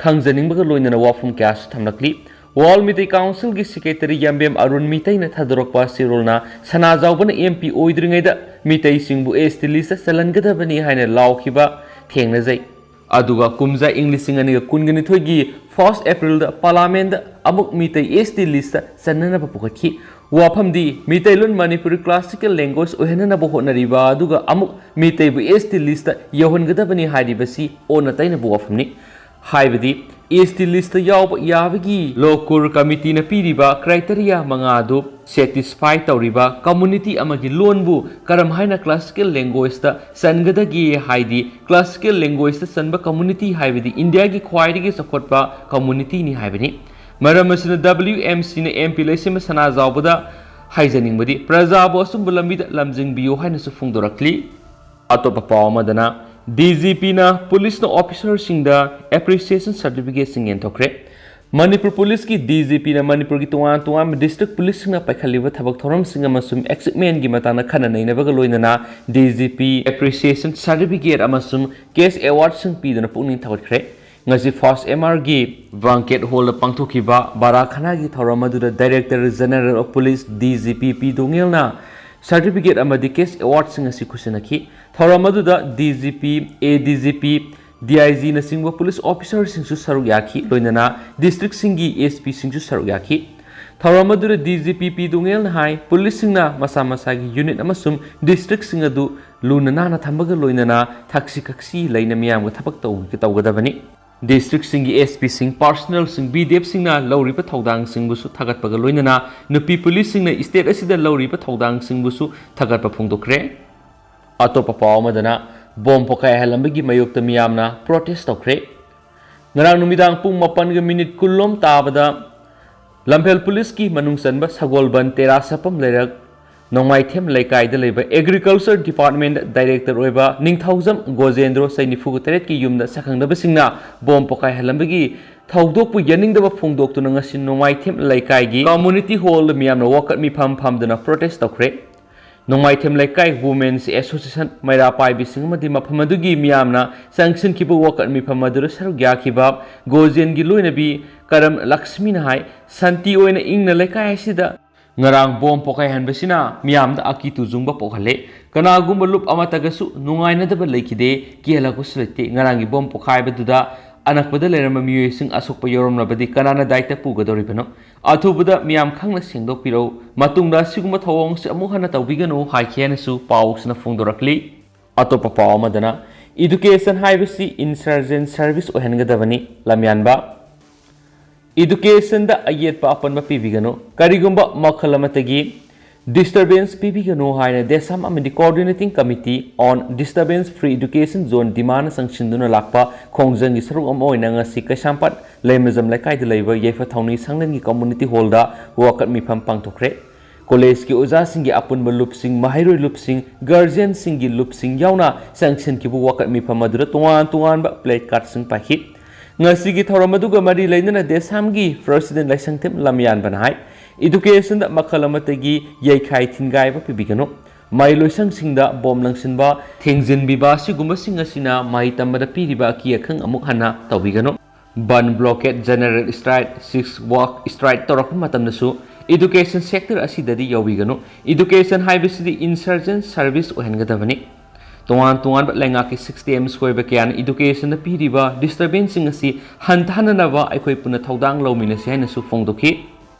ꯈꯪꯖꯅꯤꯡꯕꯒ ꯂꯣꯏꯅꯅ ꯋꯥꯐꯝ ꯀꯌꯥꯁꯨ ꯊꯝꯂꯛꯂꯤ꯫ ꯋꯥꯔꯜ ꯃꯤꯇꯩ ꯀꯥꯎꯟꯁꯤꯜꯒꯤ ꯁꯦꯀ꯭ꯔꯦꯇꯔꯤ ꯌꯥꯝꯕꯦꯝ ꯑꯔꯨꯟ ꯃꯤꯇꯩꯅ ꯊꯥꯗꯣꯔꯛꯄ ꯆꯦꯔꯣꯜꯅ ꯁꯅꯥꯖꯥꯎꯕꯅ ꯑꯦꯝ ꯄꯤ ꯑꯣꯏꯗ꯭ꯔꯤꯉꯩꯗ ꯃꯤꯇꯩꯁꯤꯡꯕꯨ ꯑꯦꯁ ꯇꯤ ꯂꯤꯁꯇ ꯆꯜꯍꯟꯒꯗꯕꯅꯤ ꯍꯥꯏꯅ ꯂꯥꯎꯈꯤꯕ ꯊꯦꯡꯅꯖꯩ꯫ ꯑꯗꯨꯒ ꯀꯨꯝꯖꯥ ꯏꯪ ꯂꯤꯁꯤꯡ ꯑꯅꯤꯒ ꯀꯨꯟꯒ ꯅꯤꯊꯣꯏꯒꯤ ꯐꯥꯔꯁ ꯑꯦꯄ꯭ꯔꯤꯜꯗ ꯄꯥꯔꯂꯥꯃꯦꯟꯗ ꯑꯃꯨꯛ ꯃꯤꯇꯩ ꯑꯦꯁ ꯇꯤ ꯂꯤꯁꯇ ꯆꯟꯅꯅꯕ ꯄꯨꯈꯠꯈꯤ꯫ ꯋꯥꯐꯝꯗꯤ, ꯃꯤꯇꯩꯂꯣꯟ ꯃꯅꯤꯄꯨꯔꯤ ꯀ꯭ꯂꯥꯁꯤꯀꯦꯜ ꯂꯦꯡꯒ꯭ꯋꯦꯖ ꯑꯣꯏꯍꯟꯅꯅꯕ ꯍꯣꯠꯅꯔꯤꯕ ꯑꯗꯨꯒ ꯑꯃꯨꯛ ꯃꯤꯇꯩꯕꯨ ꯑꯦꯁ ꯇꯤ ꯂꯤꯁꯇ ꯌꯧꯍꯟꯒꯗꯕꯅꯤ ꯍꯥꯏꯔꯤꯕꯁꯤ ꯑꯣꯟꯅ ꯇꯩꯅꯕ ꯋꯥꯐꯝꯅꯤ꯫ ꯍꯥꯏꯕꯗꯤ, ꯑꯦꯁ ꯇꯤ ꯂꯤꯁꯇ ꯌꯥꯎꯕ ꯌꯥꯕꯒꯤ ꯂꯣ ꯀꯨꯔ ꯀꯃꯤꯇꯤꯅ ꯄꯤꯔꯤꯕ ꯀ꯭ꯔꯥꯏꯇꯦꯔꯤꯌꯥ ꯃꯉꯥ ꯑꯗꯨ ꯁꯦꯇꯤꯁꯐꯥꯏ ꯇꯧꯔꯤꯕ ꯀꯝꯃꯨꯅꯤꯇꯤ ꯑꯃꯒꯤ ꯂꯣꯟꯕꯨ ꯀꯔꯝ ꯍꯥꯏꯅ ꯀ꯭ꯂꯥꯁꯤꯀꯦꯜ ꯂꯦꯡꯒ꯭ꯋꯦꯖꯇ ꯆꯟꯒꯗꯒꯦ? ꯍꯥꯏꯗꯤ, ꯀ꯭ꯂꯥꯁꯤꯀꯦꯜ ꯂꯦꯡꯒ꯭ꯋꯦꯖꯇ ꯆꯟꯕ ꯀꯝꯃꯨꯅꯤꯇꯤ ꯍꯥꯏꯕꯗꯤ ꯏꯟꯗꯤꯌꯥꯒꯤ ꯈ꯭ꯋꯥꯏꯗꯒꯤ ꯆꯥꯎꯈꯠꯄ ꯀꯝꯃꯨꯅꯤꯇꯤꯅꯤ ꯍꯥꯏꯕꯅꯤ꯫ ꯃꯔꯝ ꯑꯁꯤꯅ, ꯗꯕ꯭ꯂꯤꯌꯨ ꯑꯦꯝ ꯁꯤꯅ ꯑꯦꯝ ꯄꯤ ꯂꯩꯁꯦꯝꯕ ꯁꯅꯥꯖꯥꯎꯕꯗ ꯍꯥꯏꯖꯅꯤꯡꯕꯗꯤ, ꯄ꯭ꯔꯖꯥꯕꯨ ꯑꯆꯨꯝꯕ ꯂꯝꯕꯤꯗ ꯂꯝꯖꯤꯡꯕꯤꯌꯨ ꯍꯥꯏꯅꯁꯨ ꯐꯣꯡꯗꯣꯔꯛꯂꯤ꯫ ꯑꯇꯣꯞꯄ ꯄꯥꯎ ꯑꯃꯗꯅ, ꯗꯤ ꯖꯤ ꯄꯤꯅ ꯄꯨꯂꯤꯁꯅ ꯑꯣꯐꯤꯁꯥꯔꯁꯤꯡꯗ ꯑꯦꯄ꯭ꯔꯤꯁꯤꯌꯦꯁꯟ ꯁꯥꯔꯇꯤꯐꯤꯀꯦꯠꯁꯤꯡ ꯌꯦꯟꯊꯣꯛꯈ꯭ꯔꯦ꯫ ꯃꯅꯤꯄꯨꯔ ꯄꯨꯂꯤꯁꯀꯤ ꯗꯤ ꯖꯤ ꯄꯤꯅ ꯃꯅꯤꯄꯨꯔꯒꯤ ꯇꯣꯉꯥꯟ ꯇꯣꯉꯥꯟꯕ ꯗꯤꯁꯇ꯭ꯔꯤꯛ ꯄꯨꯂꯤꯁꯁꯤꯡꯅ ꯄꯥꯏꯈꯠꯂꯤꯕ ꯊꯕꯛ ꯊꯧꯔꯝꯁꯤꯡ ꯑꯃꯁꯨꯡ ꯑꯦꯆꯤꯞꯃꯦꯟꯒꯤ ꯃꯇꯥꯡꯗ ꯈꯟꯅ ꯅꯩꯅꯕꯒ ꯂꯣꯏꯅꯅ ꯗꯤ ꯖꯤ ꯄꯤ ꯑꯦꯄ꯭ꯔꯤꯁꯤꯌꯦꯁꯟ ꯁꯥꯔꯇꯤꯐꯤꯀꯦꯠ ꯑꯃꯁꯨꯡ ꯀꯦꯁ ꯑꯦꯋꯥꯔꯗꯁꯤꯡ ꯄꯤꯗꯨꯅ ꯄꯨꯛꯅꯤꯡ ꯊꯧꯒꯠꯈ꯭ꯔꯦ꯫ ꯉꯁꯤ ꯐꯥꯔꯁ ꯑꯦꯝ ꯑꯥꯔꯒꯤ ꯕꯥꯡꯀꯦꯠ ꯍꯣꯜꯗ ꯄꯥꯡꯊꯣꯛꯈꯤꯕ ꯕꯥꯔꯥꯈꯥꯅꯥꯒꯤ ꯊꯧꯔꯝ ꯑꯗꯨꯗ director general of police D G P P ꯗꯣꯉꯦꯜꯅ ꯁꯥꯔꯇꯤꯐꯤꯀꯦꯠ ꯑꯃꯗꯤ ꯀꯦꯁ ꯑꯦꯋꯥꯔꯗꯁꯤꯡ ꯑꯁꯤ ꯈꯨꯠꯁꯤꯟꯅꯈꯤ꯫ ꯊꯧꯔꯝ ꯑꯗꯨꯗ D G P, A D G P, D I ꯖꯤꯅꯆꯤꯡꯕ ꯄꯨꯂꯤꯁ ꯑꯣꯐꯤꯁꯥꯔꯁꯤꯡꯁꯨ ꯁꯔꯨꯛ ꯌꯥꯈꯤ, ꯂꯣꯏꯅꯅ ꯗꯤꯁꯇ꯭ꯔꯤꯛꯁꯤꯡꯒꯤ ꯑꯦꯁ ꯄꯤꯁꯤꯡꯁꯨ ꯁꯔꯨꯛ ꯌꯥꯈꯤ꯫ ꯊꯧꯔꯝ ꯑꯗꯨꯗ ꯗꯤ ꯖꯤ ꯄꯤ ꯄꯤ ꯗꯣꯉꯦꯜꯅ ꯍꯥꯏ, ꯄꯨꯂꯤꯁꯁꯤꯡꯅ ꯃꯁꯥ ꯃꯁꯥꯒꯤ ꯌꯨꯅꯤꯠ ꯑꯃꯁꯨꯡ ꯗꯤꯁꯇ꯭ꯔꯤꯛꯁꯤꯡ ꯑꯗꯨ ꯂꯨꯅ ꯅꯥꯟꯅ ꯊꯝꯕꯒ ꯂꯣꯏꯅꯅ ꯊꯛꯁꯤ ꯈꯥꯁꯤ ꯂꯩꯅ ꯃꯤꯌꯥꯝꯒ ꯊꯕꯛ ꯇꯧ-, ꯇꯧꯒꯗꯕꯅꯤ꯫ ꯗꯤꯁꯇ꯭ꯔꯤꯛꯁꯤꯡꯒꯤ ꯑꯦꯁ ꯄꯤꯁꯤꯡ, ꯄꯥꯔꯁꯅꯦꯜꯁꯤꯡ, ꯕꯤ ꯗꯤ ꯑꯦꯐꯁꯤꯡꯅ ꯂꯧꯔꯤꯕ ꯊꯧꯗꯥꯡꯁꯤꯡꯕꯨꯁꯨ ꯊꯥꯒꯠꯄꯒ ꯂꯣꯏꯅꯅ ꯅꯨꯄꯤ ꯄꯨꯂꯤꯁꯁꯤꯡꯅ ꯁ꯭ꯇꯦꯠ ꯑꯁꯤꯗ ꯂꯧꯔꯤꯕ ꯊꯧꯗꯥꯡꯁꯤꯡꯕꯨꯁꯨ ꯊꯥꯒꯠꯄ ꯐꯣꯡꯗꯣꯛꯈ꯭ꯔꯦ꯫ ꯑꯇꯣꯞꯄ ꯄꯥꯎ ꯑꯃꯗꯅ, ꯕꯣꯝ ꯄꯣꯈꯥꯏꯍꯜꯂꯝꯕꯒꯤ ꯃꯥꯌꯣꯛꯇ ꯃꯤꯌꯥꯝꯅ ꯄ꯭ꯔꯣꯇꯦꯁ ꯇꯧꯈ꯭ꯔꯦ꯫ ꯉꯔꯥꯡ ꯅꯨꯃꯤꯗꯥꯡ ꯄꯨꯡ ꯃꯥꯄꯟꯒ ꯃꯤꯅꯤꯠ ꯀꯨꯟꯂꯣꯝ ꯇꯥꯕꯗ ꯂꯝꯐꯦꯜ ꯄꯨꯂꯤꯁꯀꯤ ꯃꯅꯨꯡ ꯆꯟꯕ ꯁꯒꯣꯜꯕꯟ ꯇꯦꯔꯥ ꯁꯥꯄꯝ ꯂꯩꯔꯛ ꯅꯣꯡꯃꯥꯏꯊꯦꯝ ꯂꯩꯀꯥꯏꯗ ꯂꯩꯕ ꯑꯦꯒ꯭ꯔꯤꯀꯜꯆꯔ ꯗꯤꯄꯥꯔꯠꯃꯦꯟꯗ ꯗꯥꯏꯔꯦꯛꯇꯔ ꯑꯣꯏꯕ ꯅꯤꯡꯊꯧꯖꯝ ꯒꯣꯖꯦꯟꯗ꯭ꯔꯣ, ꯆꯍꯤ ꯅꯤꯐꯨꯒ ꯇꯔꯦꯠꯀꯤ ꯌꯨꯝꯗ ꯁꯛꯈꯪꯗꯕꯁꯤꯡꯅ ꯕꯣꯝ ꯄꯣꯈꯥꯏꯍꯜꯂꯝꯕꯒꯤ ꯊꯧꯗꯣꯛꯄꯨ ꯌꯥꯅꯤꯡꯗꯕ ꯐꯣꯡꯗꯣꯛꯇꯨꯅ ꯉꯁꯤ ꯅꯣꯡꯃꯥꯏꯊꯦꯝ ꯂꯩꯀꯥꯏꯒꯤ ꯀꯝꯃꯨꯅꯤꯇꯤ ꯍꯣꯜꯗ ꯃꯤꯌꯥꯝꯅ ꯋꯥꯀꯠ ꯃꯤꯐꯝ ꯐꯝꯗꯨꯅ ꯄ꯭ꯔꯣꯇꯦꯁ ꯇꯧꯈ꯭ꯔꯦ꯫ ꯅꯣꯡꯃꯥꯏꯊꯦꯝ ꯂꯩꯀꯥꯏ ꯋꯨꯃꯦꯟꯁ ꯑꯦꯁꯣꯁꯤꯌꯦꯁꯟ ꯃꯩꯔꯥ ꯄꯥꯏꯕꯤꯁꯤꯡ ꯑꯃꯗꯤ ꯃꯐꯝ ꯑꯗꯨꯒꯤ ꯃꯤꯌꯥꯝꯅ ꯆꯪꯁꯤꯟꯈꯤꯕ ꯋꯥꯀꯠ ꯃꯤꯐꯝ ꯑꯗꯨꯗ ꯁꯔꯨꯛ ꯌꯥꯈꯤꯕ ꯒꯣꯖꯦꯟꯒꯤ ꯂꯣꯏꯅꯕꯤ ꯀꯔꯝ ꯂꯛꯁꯃꯤꯅ ꯍꯥꯏ, ꯁꯥꯟꯇꯤ ꯑꯣꯏꯅ ꯏꯪꯅ ꯂꯩꯀꯥꯏ ꯑꯁꯤꯗ ꯉꯔꯥꯡ ꯕꯣꯝ ꯄꯣꯈꯥꯏꯍꯟꯕꯁꯤꯅ ꯃꯤꯌꯥꯝꯗ ꯑꯀꯤ ꯇꯨꯖꯨꯡꯕ ꯄꯣꯛꯍꯜꯂꯦ꯫ ꯀꯅꯥꯒꯨꯝꯕ ꯂꯨꯞ ꯑꯃꯠꯇꯒꯁꯨ ꯅꯨꯡꯉꯥꯏꯅꯗꯕ ꯂꯩꯈꯤꯗꯦ, ꯀꯤꯍꯜꯂꯛꯄꯁꯨ ꯂꯩꯇꯦ꯫ ꯉꯔꯥꯡꯒꯤ ꯕꯣꯝ ꯄꯣꯈꯥꯏꯕꯗꯨꯗ ꯑꯅꯛꯄꯗ ꯂꯩꯔꯝꯕ ꯃꯤꯑꯣꯏꯁꯤꯡ ꯑꯁꯣꯛꯄ ꯌꯥꯎꯔꯝꯂꯕꯗꯤ ꯀꯅꯥꯅ ꯗꯥꯏꯇ ꯄꯨꯒꯗꯧꯔꯤꯕꯅꯣ? ꯑꯊꯨꯕꯗ ꯃꯤꯌꯥꯝ ꯈꯪꯅ ꯁꯦꯡꯗꯣꯛꯄꯤꯔꯛꯎ꯫ ꯃꯇꯨꯡꯗ ꯑꯁꯤꯒꯨꯝꯕ ꯊꯧꯑꯣꯡꯁꯤ ꯑꯃꯨꯛ ꯍꯟꯅ ꯇꯧꯕꯤꯒꯅꯨ ꯍꯥꯏꯈꯤ ꯍꯥꯏꯅꯁꯨ ꯄꯥꯎꯁꯤꯅ ꯐꯣꯡꯗꯣꯔꯛꯂꯤ꯫ ꯑꯇꯣꯞꯄ ꯄꯥꯎ ꯑꯃꯗꯅ, ꯏꯗꯨꯀꯦꯁꯟ ꯍꯥꯏꯕꯁꯤ ꯏꯟꯁꯔꯖꯦꯟ ꯁꯔꯚꯤꯁ ꯑꯣꯏꯍꯟꯒꯗꯕꯅꯤ, ꯂꯝꯌꯥꯟꯕ꯫ ꯏꯗꯨꯀꯦꯁꯟꯗ ꯑꯌꯦꯠꯄ ꯑꯄꯟꯕ ꯄꯤꯕꯤꯒꯅꯨ꯫ ꯀꯔꯤꯒꯨꯝꯕ ꯃꯈꯜ ꯑꯃꯠꯇꯒꯤ ꯗꯤꯁꯇꯔꯕꯦꯟꯁ ꯄꯤꯕꯤꯒꯅꯨ ꯍꯥꯏꯅ ꯗꯦꯁꯥꯝ ꯑꯃꯗꯤ Coordinating Committee on Disturbance Free Education Zone, ꯗꯤꯃꯥꯅ ꯆꯪꯁꯤꯟꯗꯨꯅ ꯂꯥꯛꯄ ꯈꯣꯡꯖꯪꯒꯤ ꯁꯔꯨꯛ ꯑꯃ ꯑꯣꯏꯅ ꯉꯁꯤ ꯀꯩꯁꯥꯝꯄꯥꯠ ꯂꯩꯃꯖꯝ ꯂꯩꯀꯥꯏꯗ ꯂꯩꯕ ꯌꯥꯏꯐ ꯊꯧꯅꯤ ꯁꯪꯂꯦꯟꯒꯤ ꯀꯝꯃꯨꯅꯤꯇꯤ ꯍꯣꯜꯗ ꯋꯥꯀꯠ ꯃꯤꯐꯝ ꯄꯥꯡꯊꯣꯛꯈ꯭ꯔꯦ꯫ ꯀꯣꯂꯦꯖꯀꯤ ꯑꯣꯖꯥꯁꯤꯡꯒꯤ ꯑꯄꯨꯟꯕ ꯂꯨꯞꯁꯤꯡ, ꯃꯍꯩꯔꯣꯏ ꯂꯨꯞꯁꯤꯡ, ꯒꯥꯔꯖꯤꯌꯟꯁꯤꯡꯒꯤ ꯂꯨꯞꯁꯤꯡ ꯌꯥꯎꯅ ꯆꯪꯁꯤꯟꯈꯤꯕ ꯋꯥꯀꯠ ꯃꯤꯐꯝ ꯑꯗꯨꯗ ꯇꯣꯉꯥꯟ ꯇꯣꯉꯥꯟꯕ ꯄ꯭ꯂꯦ ꯀꯥꯔꯗꯁꯤꯡ ꯄꯥꯏꯈꯤ꯫ ꯉꯁꯤꯒꯤ ꯊꯧꯔꯝ ꯑꯗꯨꯒ ꯃꯔꯤ ꯂꯩꯅꯅ ꯗꯦꯁꯥꯝꯒꯤ ꯄ꯭ꯔꯁꯤꯗꯦꯟ ꯂꯥꯏꯁꯪꯊꯦꯝ ꯂꯝꯌꯥꯟꯕꯅ ꯍꯥꯏ, ꯏꯗꯨꯀꯦꯁꯟꯗ ꯃꯈꯜ ꯑꯃꯠꯇꯒꯤ ꯌꯩꯈꯥꯏ ꯊꯤꯟꯒꯥꯏꯕ ꯄꯤꯕꯤꯒꯅꯨ꯫ ꯃꯍꯩꯂꯣꯏꯁꯪꯁꯤꯡꯗ ꯕꯣꯝ ꯂꯪꯁꯤꯟꯕ, ꯊꯦꯡꯖꯤꯟꯕꯤꯕ ꯑꯁꯤꯒꯨꯝꯕꯁꯤꯡ ꯑꯁꯤꯅ ꯃꯍꯩ ꯇꯝꯕꯗ ꯄꯤꯔꯤꯕ ꯑꯀꯤ ꯑꯈꯪ ꯑꯃꯨꯛ ꯍꯟꯅ ꯇꯧꯕꯤꯒꯅꯨ꯫ ꯕꯟ ꯕ꯭ꯂꯣꯀꯦꯠ, ꯖꯦꯅꯔꯦꯜ ꯁ꯭ꯇ꯭ꯔꯥꯏꯛ, ꯁꯤꯛꯁ ꯋꯥꯛ ꯁ꯭ꯇ꯭ꯔꯥꯏꯛ ꯇꯧꯔꯛꯄ ꯃꯇꯝꯗꯁꯨ ꯏꯗꯨꯀꯦꯁꯟ ꯁꯦꯛꯇꯔ ꯑꯁꯤꯗꯗꯤ ꯌꯥꯎꯕꯤꯒꯅꯨ꯫ ꯏꯗꯨꯀꯦꯁꯟ ꯍꯥꯏꯕꯁꯤꯗꯤ ꯏꯟꯁꯔꯖꯦꯟ ꯁꯔꯚꯤꯁ ꯑꯣꯏꯍꯟꯒꯗꯕꯅꯤ꯫ ꯇꯣꯉꯥꯟ ꯇꯣꯉꯥꯟꯕ ꯂꯩꯉꯥꯛꯀꯤ ꯁꯤꯁꯇꯦꯝ ꯁꯣꯏꯕ ꯀꯌꯥꯅ ꯏꯗꯨꯀꯦꯁꯟꯗ ꯄꯤꯔꯤꯕ ꯗꯤꯁꯇꯔꯕꯦꯟꯁꯁꯤꯡ ꯑꯁꯤ ꯍꯟꯊꯍꯟꯅꯅꯕ ꯑꯩꯈꯣꯏ ꯄꯨꯟꯅ ꯊꯧꯗꯥꯡ ꯂꯧꯃꯤꯟꯅꯁꯤ ꯍꯥꯏꯅꯁꯨ ꯐꯣꯡꯗꯣꯛꯈꯤ꯫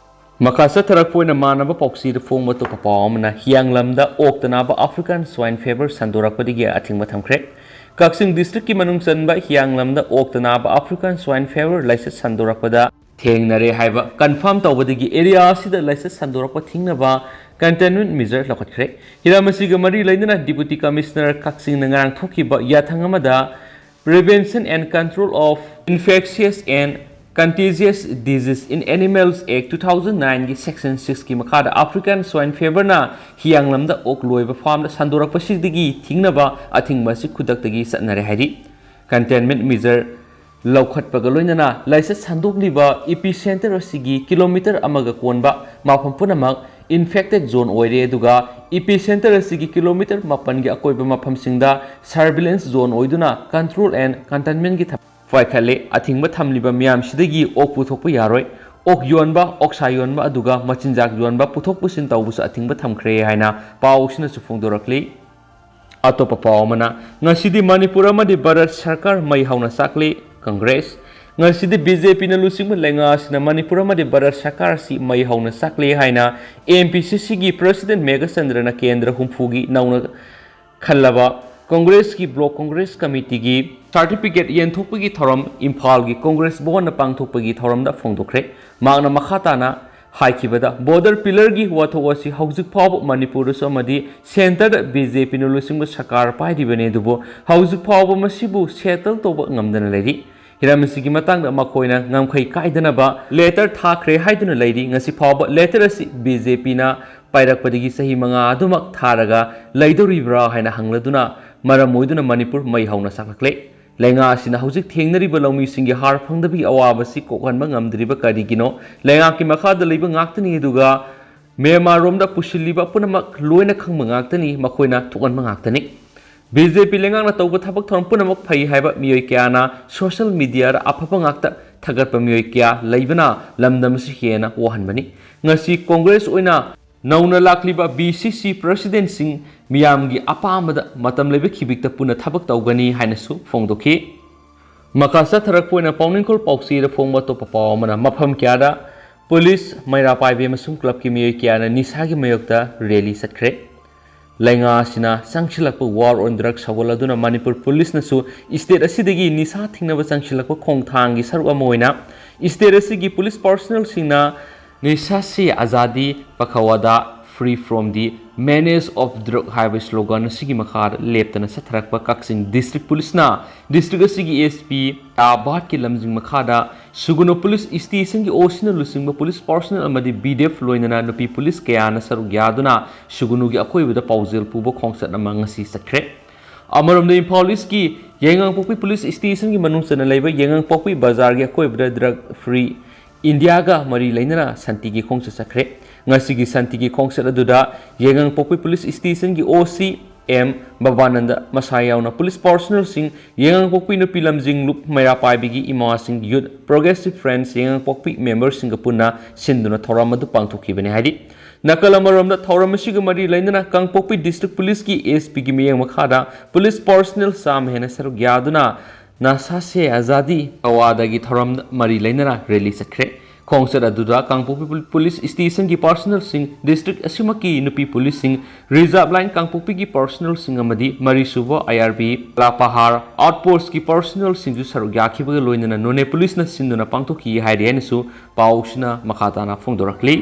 ꯃꯈꯥ ꯆꯠꯊꯔꯛꯄ ꯑꯣꯏꯅ ꯃꯥꯟꯅꯕ ꯄꯥꯎꯆꯦꯗ ꯐꯣꯡꯕ ꯑꯇꯣꯞꯄ ꯄꯥꯎ ꯑꯃꯅ, ꯍꯤꯌꯥꯡꯂꯝꯗ ꯑꯣꯛꯇ ꯅꯥꯕ African Swine Fever ꯁꯟꯗꯣꯔꯛꯄꯗꯒꯤ ꯑꯊꯤꯡꯕ ꯊꯝꯈ꯭ꯔꯦ꯫ ꯀꯛꯆꯤꯡ ꯗꯤꯁꯇ꯭ꯔꯤꯛꯀꯤ ꯃꯅꯨꯡ ꯆꯟꯕ ꯍꯤꯌꯥꯡꯂꯝꯗ ꯑꯣꯛꯇ ꯅꯥꯕ African Swine Fever ꯂꯥꯏꯆꯠ ꯁꯟꯗꯣꯔꯛꯄꯗ ꯊꯦꯡꯅꯔꯦ ꯍꯥꯏꯕ ꯀꯟꯐꯥꯔꯝ ꯇꯧꯕꯗꯒꯤ ꯑꯦꯔꯤꯌꯥ ꯑꯁꯤꯗ ꯂꯥꯏꯆꯠ ꯁꯟꯗꯣꯔꯛꯄ ꯊꯤꯡꯅꯕ ꯀꯟꯇꯦꯟꯃꯦꯟꯠ ꯃꯤꯖꯔ ꯂꯧꯈꯠꯈ꯭ꯔꯦ꯫ ꯍꯤꯔꯝ ꯑꯁꯤꯒ ꯃꯔꯤ ꯂꯩꯅꯅ ꯗꯤꯄꯨꯇꯤ ꯀꯃꯤꯁꯅꯔ ꯀꯛꯆꯤꯡꯅ ꯉꯔꯥꯡ ꯊꯣꯛꯈꯤꯕ ꯌꯥꯊꯪ ꯑꯃꯗ Prevention and Control of Infectious and Contagious Disease in Animals Act two thousand nine ꯒꯤ Section six ꯀꯤ ꯃꯈꯥꯗ African Swine Fever ꯅ ꯍꯤꯌꯥꯡꯂꯝꯗ ꯑꯣꯛ ꯂꯣꯏꯕ ꯐꯥꯔꯝꯗ ꯁꯟꯗꯣꯔꯛꯄꯁꯤꯗꯒꯤ ꯊꯤꯡꯅꯕ ꯑꯊꯤꯡꯕ ꯑꯁꯤ ꯈꯨꯗꯛꯇꯒꯤ ꯆꯠꯅꯔꯦ ꯍꯥꯏꯔꯤ꯫ ꯀꯟꯇꯦꯟꯃꯦꯟꯠ ꯃꯤꯖꯔ ꯂꯧꯈꯠꯄꯒ ꯂꯣꯏꯅꯅ ꯂꯥꯏꯆꯠ ꯁꯟꯗꯣꯛꯂꯤꯕ ꯏꯄꯤ ꯁꯦꯟꯇꯔ ꯑꯁꯤꯒꯤ ꯀꯤꯂꯣꯃꯤꯇꯔ ꯑꯃꯒ ꯀꯣꯟꯕ ꯃꯐꯝ ꯄꯨꯝꯅꯃꯛ ꯏꯟꯐꯦꯛꯇꯦꯗ ꯖꯣꯟ ꯑꯣꯏꯔꯦ, ꯑꯗꯨꯒ ꯏꯄꯤ ꯁꯦꯟꯇꯔ ꯑꯁꯤꯒꯤ ꯀꯤꯂꯣꯃꯤꯇꯔ ꯃꯥꯄꯟꯒꯤ ꯑꯀꯣꯏꯕ ꯃꯐꯝꯁꯤꯡꯗ ꯁꯔꯚꯤꯂꯦꯟꯁ ꯖꯣꯟ ꯑꯣꯏꯗꯨꯅ ꯀꯟꯇ꯭ꯔꯣꯜ ꯑꯦꯟ ꯀꯟꯇꯦꯟꯃꯦꯟꯠꯀꯤ ꯊꯕꯛ ꯄꯥꯏꯈꯠꯂꯦ꯫ ꯑꯊꯤꯡꯕ ꯊꯝꯂꯤꯕ ꯃꯤꯌꯥꯝꯁꯤꯗꯒꯤ ꯑꯣꯛ ꯄꯨꯊꯣꯛꯄ ꯌꯥꯔꯣꯏ꯫ ꯑꯣꯛ ꯌꯣꯟꯕ, ꯑꯣꯛꯁꯥ ꯌꯣꯟꯕ, ꯑꯗꯨꯒ ꯃꯆꯤꯟꯖꯥꯛ ꯌꯣꯟꯕ, ꯄꯨꯊꯣꯛ ꯄꯨꯁꯤꯟ ꯇꯧꯕꯁꯨ ꯑꯊꯤꯡꯕ ꯊꯝꯈ꯭ꯔꯦ ꯍꯥꯏꯅ ꯄꯥꯎ ꯑꯁꯤꯅꯁꯨ ꯐꯣꯡꯗꯣꯔꯛꯂꯤ꯫ ꯑꯇꯣꯞꯄ ꯄꯥꯎ ꯑꯃꯅ, ꯉꯁꯤꯗꯤ ꯃꯅꯤꯄꯨꯔ ꯑꯃꯗꯤ ꯚꯥꯔꯠ ꯁꯔꯀꯥꯔ ꯃꯩ ꯍꯧꯅ ꯆꯥꯛꯂꯤ꯫ ꯀꯪꯒ꯭ꯔꯦꯁ꯫ ꯉꯁꯤꯗꯤ ꯕꯤ ꯖꯦ ꯄꯤꯅ ꯂꯨꯆꯤꯡꯕ ꯂꯩꯉꯥꯛ ꯑꯁꯤꯅ ꯃꯅꯤꯄꯨꯔ ꯑꯃꯗꯤ ꯚꯥꯔꯠ ꯁꯔꯀꯥꯔ ꯑꯁꯤ ꯃꯩ ꯍꯧꯅ ꯆꯥꯛꯂꯤ ꯍꯥꯏꯅ ꯑꯦꯝ ꯄꯤ ꯁꯤ ꯁꯤꯒꯤ ꯄ꯭ꯔꯁꯤꯗꯦꯟ ꯃꯦꯘꯆꯟꯗ꯭ꯔꯅ ꯀꯦꯟꯗ꯭ꯔ ꯍꯨꯝꯐꯨꯒꯤ ꯅꯧꯅ ꯈꯜꯂꯕ ꯀꯪꯒ꯭ꯔꯦꯁꯀꯤ ꯕ꯭ꯂꯣꯛ ꯀꯪꯒ꯭ꯔꯦꯁ ꯀꯃꯤꯇꯤꯒꯤ ꯁꯥꯔꯇꯤꯐꯤꯀꯦꯠ ꯌꯦꯟꯊꯣꯛꯄꯒꯤ ꯊꯧꯔꯝ ꯏꯝꯐꯥꯜꯒꯤ ꯀꯪꯒ꯭ꯔꯦꯁ ꯚꯋꯟꯗ ꯄꯥꯡꯊꯣꯛꯄꯒꯤ ꯊꯧꯔꯝꯗ ꯐꯣꯡꯗꯣꯛꯈ꯭ꯔꯦ꯫ ꯃꯍꯥꯛꯅ ꯃꯈꯥ ꯇꯥꯅ ꯍꯥꯏꯈꯤꯕꯗ, ꯕꯣꯔꯗꯔ ꯄꯤꯂꯔꯒꯤ ꯋꯥꯊꯣꯛ ꯑꯁꯤ ꯍꯧꯖꯤꯛ ꯐꯥꯎꯕ ꯃꯅꯤꯄꯨꯔꯗꯁꯨ ꯑꯃꯗꯤ ꯁꯦꯟꯇꯔꯗ ꯕꯤ ꯖꯦ ꯄꯤꯅ ꯂꯨꯆꯤꯡꯕ ꯁꯔꯀꯥꯔ ꯄꯥꯏꯔꯤꯕꯅꯤ, ꯑꯗꯨꯕꯨ ꯍꯧꯖꯤꯛ ꯐꯥꯎꯕ ꯃꯁꯤꯕꯨ ꯁꯦꯇꯜ ꯇꯧꯕ ꯉꯝꯗꯅ ꯂꯩꯔꯤ꯫ ꯍꯤꯔꯝ ꯑꯁꯤꯒꯤ ꯃꯇꯥꯡꯗ ꯃꯈꯣꯏꯅ ꯉꯝꯈꯩ ꯀꯥꯏꯗꯅꯕ ꯂꯦꯇꯔ ꯊꯥꯈ꯭ꯔꯦ ꯍꯥꯏꯗꯨꯅ ꯂꯩꯔꯤ꯫ ꯉꯁꯤ ꯐꯥꯎꯕ ꯂꯦꯇꯔ ꯑꯁꯤ ꯕꯤ ꯖꯦ ꯄꯤꯅ ꯄꯥꯏꯔꯛꯄꯗꯒꯤ ꯆꯍꯤ ꯃꯉꯥ ꯑꯗꯨꯃꯛ ꯊꯥꯔꯒ ꯂꯩꯗꯧꯔꯤꯕ꯭ꯔꯥ ꯍꯥꯏꯅ ꯍꯪꯂꯗꯨꯅ ꯃꯔꯝ ꯑꯣꯏꯗꯨꯅ ꯃꯅꯤꯄꯨꯔ ꯃꯩ ꯍꯧꯅ ꯆꯥꯛꯂꯛꯂꯦ꯫ ꯂꯩꯉꯥꯛ ꯑꯁꯤꯅ ꯍꯧꯖꯤꯛ ꯊꯦꯡꯅꯔꯤꯕ ꯂꯧꯃꯤꯁꯤꯡꯒꯤ ꯍꯥꯔ ꯐꯪꯗꯕꯒꯤ ꯑꯋꯥꯕꯁꯤ ꯀꯣꯛꯍꯟꯕ ꯉꯝꯗ꯭ꯔꯤꯕ ꯀꯔꯤꯒꯤꯅꯣ? ꯂꯩꯉꯥꯛꯀꯤ ꯃꯈꯥꯗ ꯂꯩꯕ ꯉꯥꯛꯇꯅꯤ, ꯑꯗꯨꯒ ꯃ꯭ꯌꯥꯟꯃꯥꯔ ꯔꯣꯝꯗ ꯄꯨꯁꯤꯜꯂꯤꯕ ꯄꯨꯝꯅꯃꯛ ꯂꯣꯏꯅ ꯈꯪꯕ ꯉꯥꯛꯇꯅꯤ, ꯃꯈꯣꯏꯅ ꯊꯣꯛꯍꯟꯕ ꯉꯥꯛꯇꯅꯤ꯫ ꯕꯤ ꯖꯦ ꯄꯤ ꯂꯩꯉꯥꯛꯅ ꯇꯧꯕ ꯊꯕꯛ ꯊꯧꯔꯝ ꯄꯨꯝꯅꯃꯛ ꯐꯩ ꯍꯥꯏꯕ ꯃꯤꯑꯣꯏ ꯀꯌꯥꯅ ꯁꯣꯁꯤꯌꯦꯜ ꯃꯤꯗꯤꯌꯥꯗ ꯑꯐꯕ ꯉꯥꯛꯇ ꯊꯥꯒꯠꯄ ꯃꯤꯑꯣꯏ ꯀꯌꯥ ꯂꯩꯕꯅ ꯂꯝꯗꯝ ꯑꯁꯤ ꯍꯦꯟꯅ ꯋꯥꯍꯟꯕꯅꯤ꯫ ꯉꯁꯤ ꯀꯣꯡꯒ꯭ꯔꯦꯁ ꯑꯣꯏꯅ ꯅꯧꯅ ꯂꯥꯛꯂꯤꯕ ꯕꯤ ꯁꯤ ꯁꯤ ꯄ꯭ꯔꯦꯁꯤꯗꯦꯟꯠꯁꯤꯡ ꯃꯤꯌꯥꯝꯒꯤ ꯑꯄꯥꯝꯕꯗ ꯃꯇꯝ ꯂꯩꯕ ꯈꯤꯕꯤꯛꯇ ꯄꯨꯟꯅ ꯊꯕꯛ ꯇꯧꯒꯅꯤ ꯍꯥꯏꯅꯁꯨ ꯐꯣꯡꯗꯣꯛꯈꯤ꯫ ꯃꯈꯥ ꯆꯠꯊꯔꯛꯄ ꯑꯣꯏꯅ ꯄꯥꯎꯅꯤꯡꯈꯣꯜ ꯄꯥꯎꯆꯦꯗ ꯐꯣꯡꯕ ꯑꯇꯣꯞꯄ ꯄꯥꯎ ꯑꯃꯅ, ꯃꯐꯝ ꯀꯌꯥꯗ ꯄꯨꯂꯤꯁ, ꯃꯩꯔꯥ ꯄꯥꯏꯕꯤ ꯑꯃꯁꯨꯡ ꯀ꯭ꯂꯕꯀꯤ ꯃꯤꯑꯣꯏ ꯀꯌꯥꯅ ꯅꯤꯁꯥꯒꯤ ꯃꯥꯌꯣꯛꯇ ꯔꯦꯂꯤ ꯆꯠꯈ꯭ꯔꯦ꯫ ꯂꯩꯉꯥꯛ ꯑꯁꯤꯅ ꯆꯪꯁꯤꯜꯂꯛꯄ War on Drugs ꯁꯧꯒꯠꯂꯗꯨꯅ ꯃꯅꯤꯄꯨꯔ ꯄꯨꯂꯤꯁꯅꯁꯨ ꯁ꯭ꯇꯦꯠ ꯑꯁꯤꯗꯒꯤ ꯅꯤꯁꯥ ꯊꯤꯡꯅꯕ ꯆꯪꯁꯤꯜꯂꯛꯄ ꯈꯣꯡꯊꯥꯡꯒꯤ ꯁꯔꯨꯛ ꯑꯃ ꯑꯣꯏꯅ ꯁ꯭ꯇꯦꯠ ꯑꯁꯤꯒꯤ ꯄꯨꯂꯤꯁ ꯄꯥꯔꯁꯣꯅꯦꯜꯁꯤꯡꯅ "ꯅꯤꯁꯥ ꯁꯦ ꯑꯖꯥꯗꯤ, ꯄꯈꯋꯥꯗꯥ, free from the menace of drug" ꯍꯥꯏꯕ ꯁ꯭ꯂꯣꯒꯥꯟ ꯑꯁꯤꯒꯤ ꯃꯈꯥꯗ ꯂꯦꯞꯇꯅ ꯆꯠꯊꯔꯛꯄ ꯀꯛꯆꯤꯡ ꯗꯤꯁꯇ꯭ꯔꯤꯛ ꯄꯨꯂꯤꯁꯅ ꯗꯤꯁꯇ꯭ꯔꯤꯛ ꯑꯁꯤꯒꯤ ꯑꯦꯁ ꯄꯤ ꯇꯥ ꯚꯥꯠꯀꯤ ꯂꯝꯖꯤꯡ ꯃꯈꯥꯗ ꯁꯨꯒꯨꯅꯨ ꯄꯨꯂꯤꯁ ꯁ꯭ꯇꯦꯁꯟꯒꯤ ꯑꯣ ꯁꯤꯅ ꯂꯨꯆꯤꯡꯕ ꯄꯨꯂꯤꯁ ꯄꯥꯔꯁꯣꯅꯦꯜ ꯑꯃꯗꯤ ꯕꯤ ꯗꯤ ꯑꯦꯐ ꯂꯣꯏꯅꯅ ꯅꯨꯄꯤ ꯄꯨꯂꯤꯁ ꯀꯌꯥꯅ ꯁꯔꯨꯛ ꯌꯥꯗꯨꯅ ꯁꯨꯒꯨꯅꯨꯒꯤ ꯑꯀꯣꯏꯕꯗ ꯄꯥꯎꯖꯦꯜ ꯄꯨꯕ ꯈꯣꯡꯆꯠ ꯑꯃ ꯉꯁꯤ ꯆꯠꯈ꯭ꯔꯦ꯫ ꯑꯃꯔꯣꯝꯗ ꯏꯝꯐꯥꯜ ꯏꯁꯀꯤ ꯌꯥꯏꯉꯪꯄꯣꯛꯄꯤ ꯄꯨꯂꯤꯁ ꯁ꯭ꯇꯦꯁꯟꯒꯤ ꯃꯅꯨꯡ ꯆꯟꯅ ꯂꯩꯕ ꯌꯥꯏꯉꯪꯄꯣꯛꯄꯤ ꯕꯖꯥꯔꯒꯤ ꯑꯀꯣꯏꯕꯗ ꯗ꯭ꯔꯒ ꯐ꯭ꯔꯤ ꯏꯟꯗꯤꯌꯥꯒ ꯃꯔꯤ ꯂꯩꯅꯅ ꯁꯥꯟꯇꯤꯒꯤ ꯈꯣꯡꯆꯠ ꯆꯠꯈ꯭ꯔꯦ꯫ ꯉꯁꯤꯒꯤ ꯁꯥꯟꯇꯤꯒꯤ ꯈꯣꯡꯆꯠ ꯑꯗꯨꯗ ꯌꯥꯏꯉꯪꯄꯣꯛꯄꯤ ꯄꯨꯂꯤꯁ ꯁ꯭ꯇꯦꯁꯟꯒꯤ ꯑꯣ ꯁꯤ ꯑꯦꯝ ꯕꯕꯥꯅꯟꯗ ꯃꯁꯥ ꯌꯥꯎꯅ ꯄꯨꯂꯤꯁ ꯄꯥꯔꯁꯣꯅꯦꯜꯁꯤꯡ, ꯌꯥꯏꯉꯪꯄꯣꯛꯄꯤ ꯅꯨꯄꯤ ꯂꯝꯖꯤꯡ ꯂꯨꯞ ꯃꯩꯔꯥ ꯄꯥꯏꯕꯤꯒꯤ ꯏꯃꯥꯁꯤꯡ, ꯌꯨꯠ ꯄ꯭ꯔꯣꯒ꯭ꯔꯦꯁꯤꯚ ꯐ꯭ꯔꯦꯟꯁ ꯌꯥꯏꯉꯪꯄꯣꯛꯄꯤ ꯃꯦꯝꯕꯔꯁꯤꯡꯒ ꯄꯨꯟꯅ ꯁꯤꯟꯗꯨꯅ ꯊꯧꯔꯝ ꯑꯗꯨ ꯄꯥꯡꯊꯣꯛꯈꯤꯕꯅꯤ꯫ ꯍꯥꯏꯗꯤ ꯅꯥꯀꯜ ꯑꯃꯔꯣꯝꯗ ꯊꯧꯔꯝ ꯑꯁꯤꯒ ꯃꯔꯤ ꯂꯩꯅꯅ ꯀꯥꯡꯄꯣꯛꯄꯤ ꯗꯤꯁꯇ꯭ꯔꯤꯛ ꯄꯨꯂꯤꯁꯀꯤ ꯑꯦꯁ ꯄꯤꯒꯤ ꯃꯤꯠꯌꯦꯡ ꯃꯈꯥꯗ ꯄꯨꯂꯤꯁ ꯄꯥꯔꯁꯣꯅꯦꯜ ꯆꯥꯝꯃ ꯍꯦꯟꯅ ꯁꯔꯨꯛ ꯌꯥꯗꯨꯅ "ꯅꯁꯥ ꯁꯦ ꯑꯖꯥꯗꯤ" ꯀꯋꯥꯗꯒꯤ ꯊꯧꯔꯝ ꯃꯔꯤ ꯂꯩꯅꯅ ꯔꯦꯂꯤ ꯆꯠꯈ꯭ꯔꯦ꯫ ꯈꯣꯡꯆꯠ ꯑꯗꯨꯗ ꯀꯥꯡꯄꯣꯛꯄꯤ ꯄꯨ-, ꯄꯨꯂꯤꯁ ꯁ꯭ꯇꯦꯁꯟꯒꯤ ꯄꯥꯔꯁꯣꯅꯦꯜꯁꯤꯡ, ꯗꯤꯁꯇ꯭ꯔꯤꯛ ꯑꯁꯤꯃꯛꯀꯤ ꯅꯨꯄꯤ ꯄꯨꯂꯤꯁꯁꯤꯡ, ꯔꯤꯖꯥꯔꯚ ꯂꯥꯏꯟ ꯀꯥꯡꯄꯣꯛꯄꯤꯒꯤ ꯄꯥꯔꯁꯣꯅꯦꯜꯁꯤꯡ ꯑꯃꯗꯤ ꯃꯔꯤꯁꯨꯕ ꯑꯥꯏ ꯑꯥꯔ ꯕꯤ ꯂꯥꯄꯥꯍꯥꯔ ꯑꯥꯎꯠ ꯄꯣꯁꯀꯤ ꯄꯥꯔꯁꯣꯅꯦꯜꯁꯤꯡꯁꯨ ꯁꯔꯨꯛ ꯌꯥꯈꯤꯕꯒ ꯂꯣꯏꯅꯅ ꯅꯣꯅꯦ ꯄꯨꯂꯤꯁꯅ ꯁꯤꯟꯗꯨꯅ ꯄꯥꯡꯊꯣꯛꯈꯤ ꯍꯥꯏꯔꯤ ꯍꯥꯏꯅꯁꯨ ꯄꯥꯎꯁꯤꯅ ꯃꯈꯥ ꯇꯥꯅ ꯐꯣꯡꯗꯣꯔꯛꯂꯤ꯫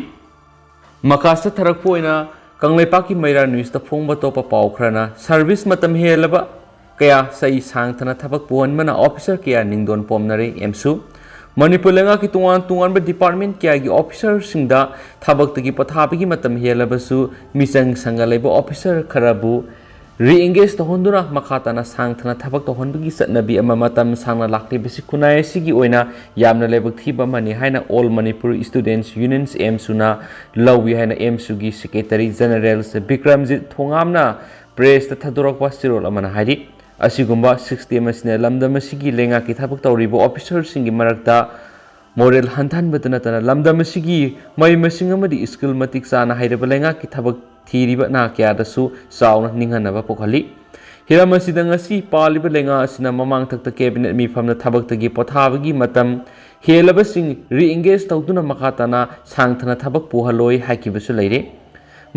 ꯃꯈꯥ ꯆꯠꯊꯔꯛꯄ ꯑꯣꯏꯅ ꯀꯪꯂꯩꯄꯥꯛꯀꯤ ꯃꯩꯔꯥ ꯅ꯭ꯌꯨꯁꯇ ꯐꯣꯡꯕ ꯑꯇꯣꯞꯄ ꯄꯥꯎ ꯈꯔꯅ, ꯁꯔꯚꯤꯁ ꯃꯇꯝ ꯍꯦꯜꯂꯕ ꯀꯌꯥ ꯆꯍꯤ ꯁꯥꯡꯊꯅ ꯊꯕꯛ ꯄꯨꯍꯟꯕꯅ ꯑꯣꯐꯤꯁꯔ ꯀꯌꯥ ꯅꯤꯡꯗꯣꯟ ꯄꯣꯝꯅꯔꯦ꯫ ꯑꯦꯝꯁꯨ ꯃꯅꯤꯄꯨꯔ ꯂꯩꯉꯥꯛꯀꯤ ꯇꯣꯉꯥꯟ ꯇꯣꯉꯥꯟꯕ ꯗꯤꯄꯥꯔꯠꯃꯦꯟ ꯀꯌꯥꯒꯤ ꯑꯣꯐꯤꯁꯔꯁꯤꯡꯗ ꯊꯕꯛꯇꯒꯤ ꯄꯣꯊꯥꯕꯒꯤ ꯃꯇꯝ ꯍꯦꯜꯂꯕꯁꯨ, ꯃꯤꯆꯪ ꯁꯪꯒ ꯂꯩꯕ ꯑꯣꯐꯤꯁꯔ ꯈꯔꯕꯨ ꯔꯤꯑꯦꯡꯒꯦꯖ ꯇꯧꯍꯟꯗꯨꯅ ꯃꯈꯥ ꯇꯥꯅ ꯁꯥꯡꯊꯅ ꯊꯕꯛ ꯇꯧꯍꯟꯕꯒꯤ ꯆꯠꯅꯕꯤ ꯑꯃ ꯃꯇꯝ ꯁꯥꯡꯅ ꯂꯥꯛꯂꯤꯕꯁꯤ ꯈꯨꯟꯅꯥꯏ ꯑꯁꯤꯒꯤ ꯑꯣꯏꯅ ꯌꯥꯝꯅ ꯂꯥꯏꯕꯛ ꯊꯤꯕ ꯑꯃꯅꯤ ꯍꯥꯏꯅ All Manipur Students Union, ꯑꯦꯝꯁꯨꯅ ꯂꯧꯏ ꯍꯥꯏꯅ ꯑꯦꯝꯁꯨꯒꯤ ꯁꯦꯀ꯭ꯔꯦꯇꯔꯤ ꯖꯦꯅꯔꯦꯜ ꯕꯤꯀ꯭ꯔꯝꯖꯤꯠ ꯊꯣꯉꯥꯝꯅ ꯄ꯭ꯔꯦꯁꯇ ꯊꯥꯗꯣꯔꯛꯄ ꯆꯦꯔꯣꯜ ꯑꯃꯅ ꯍꯥꯏꯔꯤ꯫ ꯑꯁꯤꯒꯨꯝꯕ ꯁꯤꯁꯇꯦꯝ ꯑꯁꯤꯅ ꯂꯝꯗꯝ ꯑꯁꯤꯒꯤ ꯂꯩꯉꯥꯛꯀꯤ ꯊꯕꯛ ꯇꯧꯔꯤꯕ ꯑꯣꯐꯤꯁꯔꯁꯤꯡꯒꯤ ꯃꯔꯛꯇ ꯃꯣꯔꯦꯜ ꯍꯟꯊꯍꯟꯕꯇ ꯅꯠꯇꯅ ꯂꯝꯗꯝ ꯑꯁꯤꯒꯤ ꯃꯍꯩ ꯃꯁꯤꯡ ꯑꯃꯗꯤ ꯁ꯭ꯀꯤꯜ ꯃꯇꯤꯛ ꯆꯥꯅ ꯍꯩꯔꯕ ꯂꯩꯉꯥꯛꯀꯤ ꯊꯕꯛ ꯊꯤꯔꯤꯕ ꯅꯍꯥ ꯀꯌꯥꯗꯁꯨ ꯆꯥꯎꯅ ꯅꯤꯡꯍꯟꯅꯕ ꯄꯣꯛꯍꯜꯂꯤ꯫ ꯍꯤꯔꯝ ꯑꯁꯤꯗ ꯉꯁꯤ ꯄꯥꯜꯂꯤꯕ ꯂꯩꯉꯥꯛ ꯑꯁꯤꯅ ꯃꯃꯥꯡꯊꯛꯇ ꯀꯦꯕꯤꯅꯦꯠ ꯃꯤꯐꯝꯗ ꯊꯕꯛꯇꯒꯤ ꯄꯣꯊꯥꯕꯒꯤ ꯃꯇꯝ ꯍꯦꯜꯂꯕꯁꯤꯡ ꯔꯤꯑꯦꯡꯒꯦꯖ ꯇꯧꯗꯨꯅ ꯃꯈꯥ ꯇꯥꯅ ꯁꯥꯡꯊꯅ ꯊꯕꯛ ꯄꯨꯍꯜꯂꯣꯏ ꯍꯥꯏꯈꯤꯕꯁꯨ ꯂꯩꯔꯦ꯫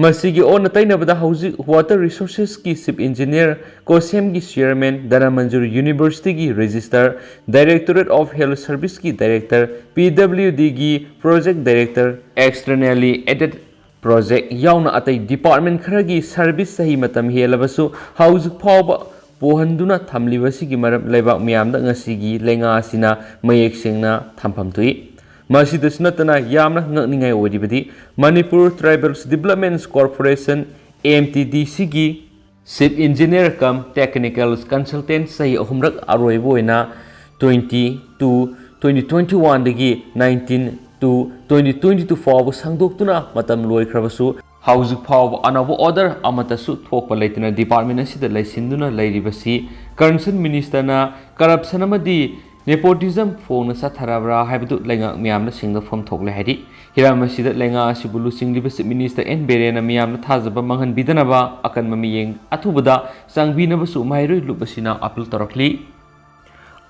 ꯃꯁꯤꯒꯤ ꯑꯣꯟꯅ ꯇꯩꯅꯕꯗ ꯍꯧꯖꯤꯛ ꯋꯥꯇꯔ ꯔꯤꯁꯣꯔꯁꯦꯁꯀꯤ ꯆꯤꯐ ꯏꯟꯖꯤꯅꯤꯌꯔ, ꯀꯣꯁꯦꯝꯒꯤ ꯆꯤꯌꯔꯃꯦꯟ, ꯙꯅꯃꯟꯖꯨꯔ ꯌꯨꯅꯤꯚꯔꯁꯤꯇꯤꯒꯤ ꯔꯦꯖꯤꯁꯇꯔ, Directorate of Health Serviceꯀꯤ ꯗꯥꯏꯔꯦꯛꯇꯔ, ꯄꯤ ꯗꯕ꯭ꯂꯤꯎ ꯗꯤꯒꯤ project director, externally aided project ꯌꯥꯎꯅ ꯑꯇꯩ ꯗꯤꯄꯥꯔꯠꯃꯦꯟ ꯈꯔꯒꯤ ꯁꯔꯚꯤꯁ ꯆꯍꯤ ꯃꯇꯝ ꯍꯦꯜꯂꯕꯁꯨ ꯍꯧꯖꯤꯛ ꯐꯥꯎꯕ ꯄꯣꯍꯟꯗꯨꯅ ꯊꯝꯂꯤꯕꯁꯤꯒꯤ ꯃꯔꯝ ꯂꯩꯕꯥꯛ ꯃꯤꯌꯥꯝꯗ ꯉꯁꯤꯒꯤ ꯂꯩꯉꯥꯛ ꯑꯁꯤꯅ ꯃꯌꯦꯛ ꯁꯦꯡꯅ ꯊꯝꯐꯝ ꯊꯣꯛꯏ꯫ ꯃꯁꯤꯗꯁꯨ ꯅꯠꯇꯅ ꯌꯥꯝꯅ ꯉꯛꯅꯤꯡꯉꯥꯏ ꯑꯣꯏꯔꯤꯕꯗꯤ Manipur tribals developments corporation, M T D ꯁꯤꯒꯤ chief engineer cum technical consultant ꯆꯍꯤ ꯑꯍꯨꯝꯔꯛ ꯑꯔꯣꯏꯕ ꯑꯣꯏꯅ twenty two, twenty twenty oneꯗꯒꯤ nineteen two, twenty twenty two ꯐꯥꯎꯕ ꯁꯥꯡꯗꯣꯛꯇꯨꯅ ꯃꯇꯝ ꯂꯣꯏꯈ꯭ꯔꯕꯁꯨ ꯍꯧꯖꯤꯛ ꯐꯥꯎꯕ ꯑꯅꯧꯕ ꯑꯣꯔꯗꯔ ꯑꯃꯠꯇꯁꯨ ꯊꯣꯛꯄ ꯂꯩꯇꯅ ꯗꯤꯄꯥꯔꯠꯃꯦꯟ ꯑꯁꯤꯗ ꯂꯩꯁꯤꯟꯗꯨꯅ ꯂꯩꯔꯤꯕꯁꯤ ꯀꯔꯟꯁꯟ ꯃꯤꯅꯤꯁꯇꯔꯅ ꯀꯔꯞꯁꯟ ꯑꯃꯗꯤ ꯅꯦꯄꯣꯇꯤꯖꯝ ꯐꯣꯡꯅ ꯆꯠꯊꯔꯕ꯭ꯔꯥ ꯍꯥꯏꯕꯗꯨ ꯂꯩꯉꯥꯛ ꯃꯤꯌꯥꯝꯅ ꯁꯦꯡꯗꯣꯛꯐꯝ ꯊꯣꯛꯂꯦ ꯍꯥꯏꯔꯤ꯫ ꯍꯤꯔꯝ ꯑꯁꯤꯗ ꯂꯩꯉꯥꯛ ꯑꯁꯤꯕꯨ ꯂꯨꯆꯤꯡꯂꯤꯕ ꯆꯤꯐ ꯃꯤꯅꯤꯁꯇꯔ ꯑꯦꯟ ꯕꯤꯔꯦꯟꯅ ꯃꯤꯌꯥꯝꯅ ꯊꯥꯖꯕ ꯃꯥꯡꯍꯟꯕꯤꯗꯅꯕ ꯑꯀꯟꯕ ꯃꯤꯠꯌꯦꯡ ꯑꯊꯨꯕꯗ ꯆꯪꯕꯤꯅꯕꯁꯨ ꯃꯍꯩꯔꯣꯏ ꯂꯨꯞ ꯑꯁꯤꯅ ꯑꯥꯄꯤꯜ ꯇꯧꯔꯛꯂꯤ꯫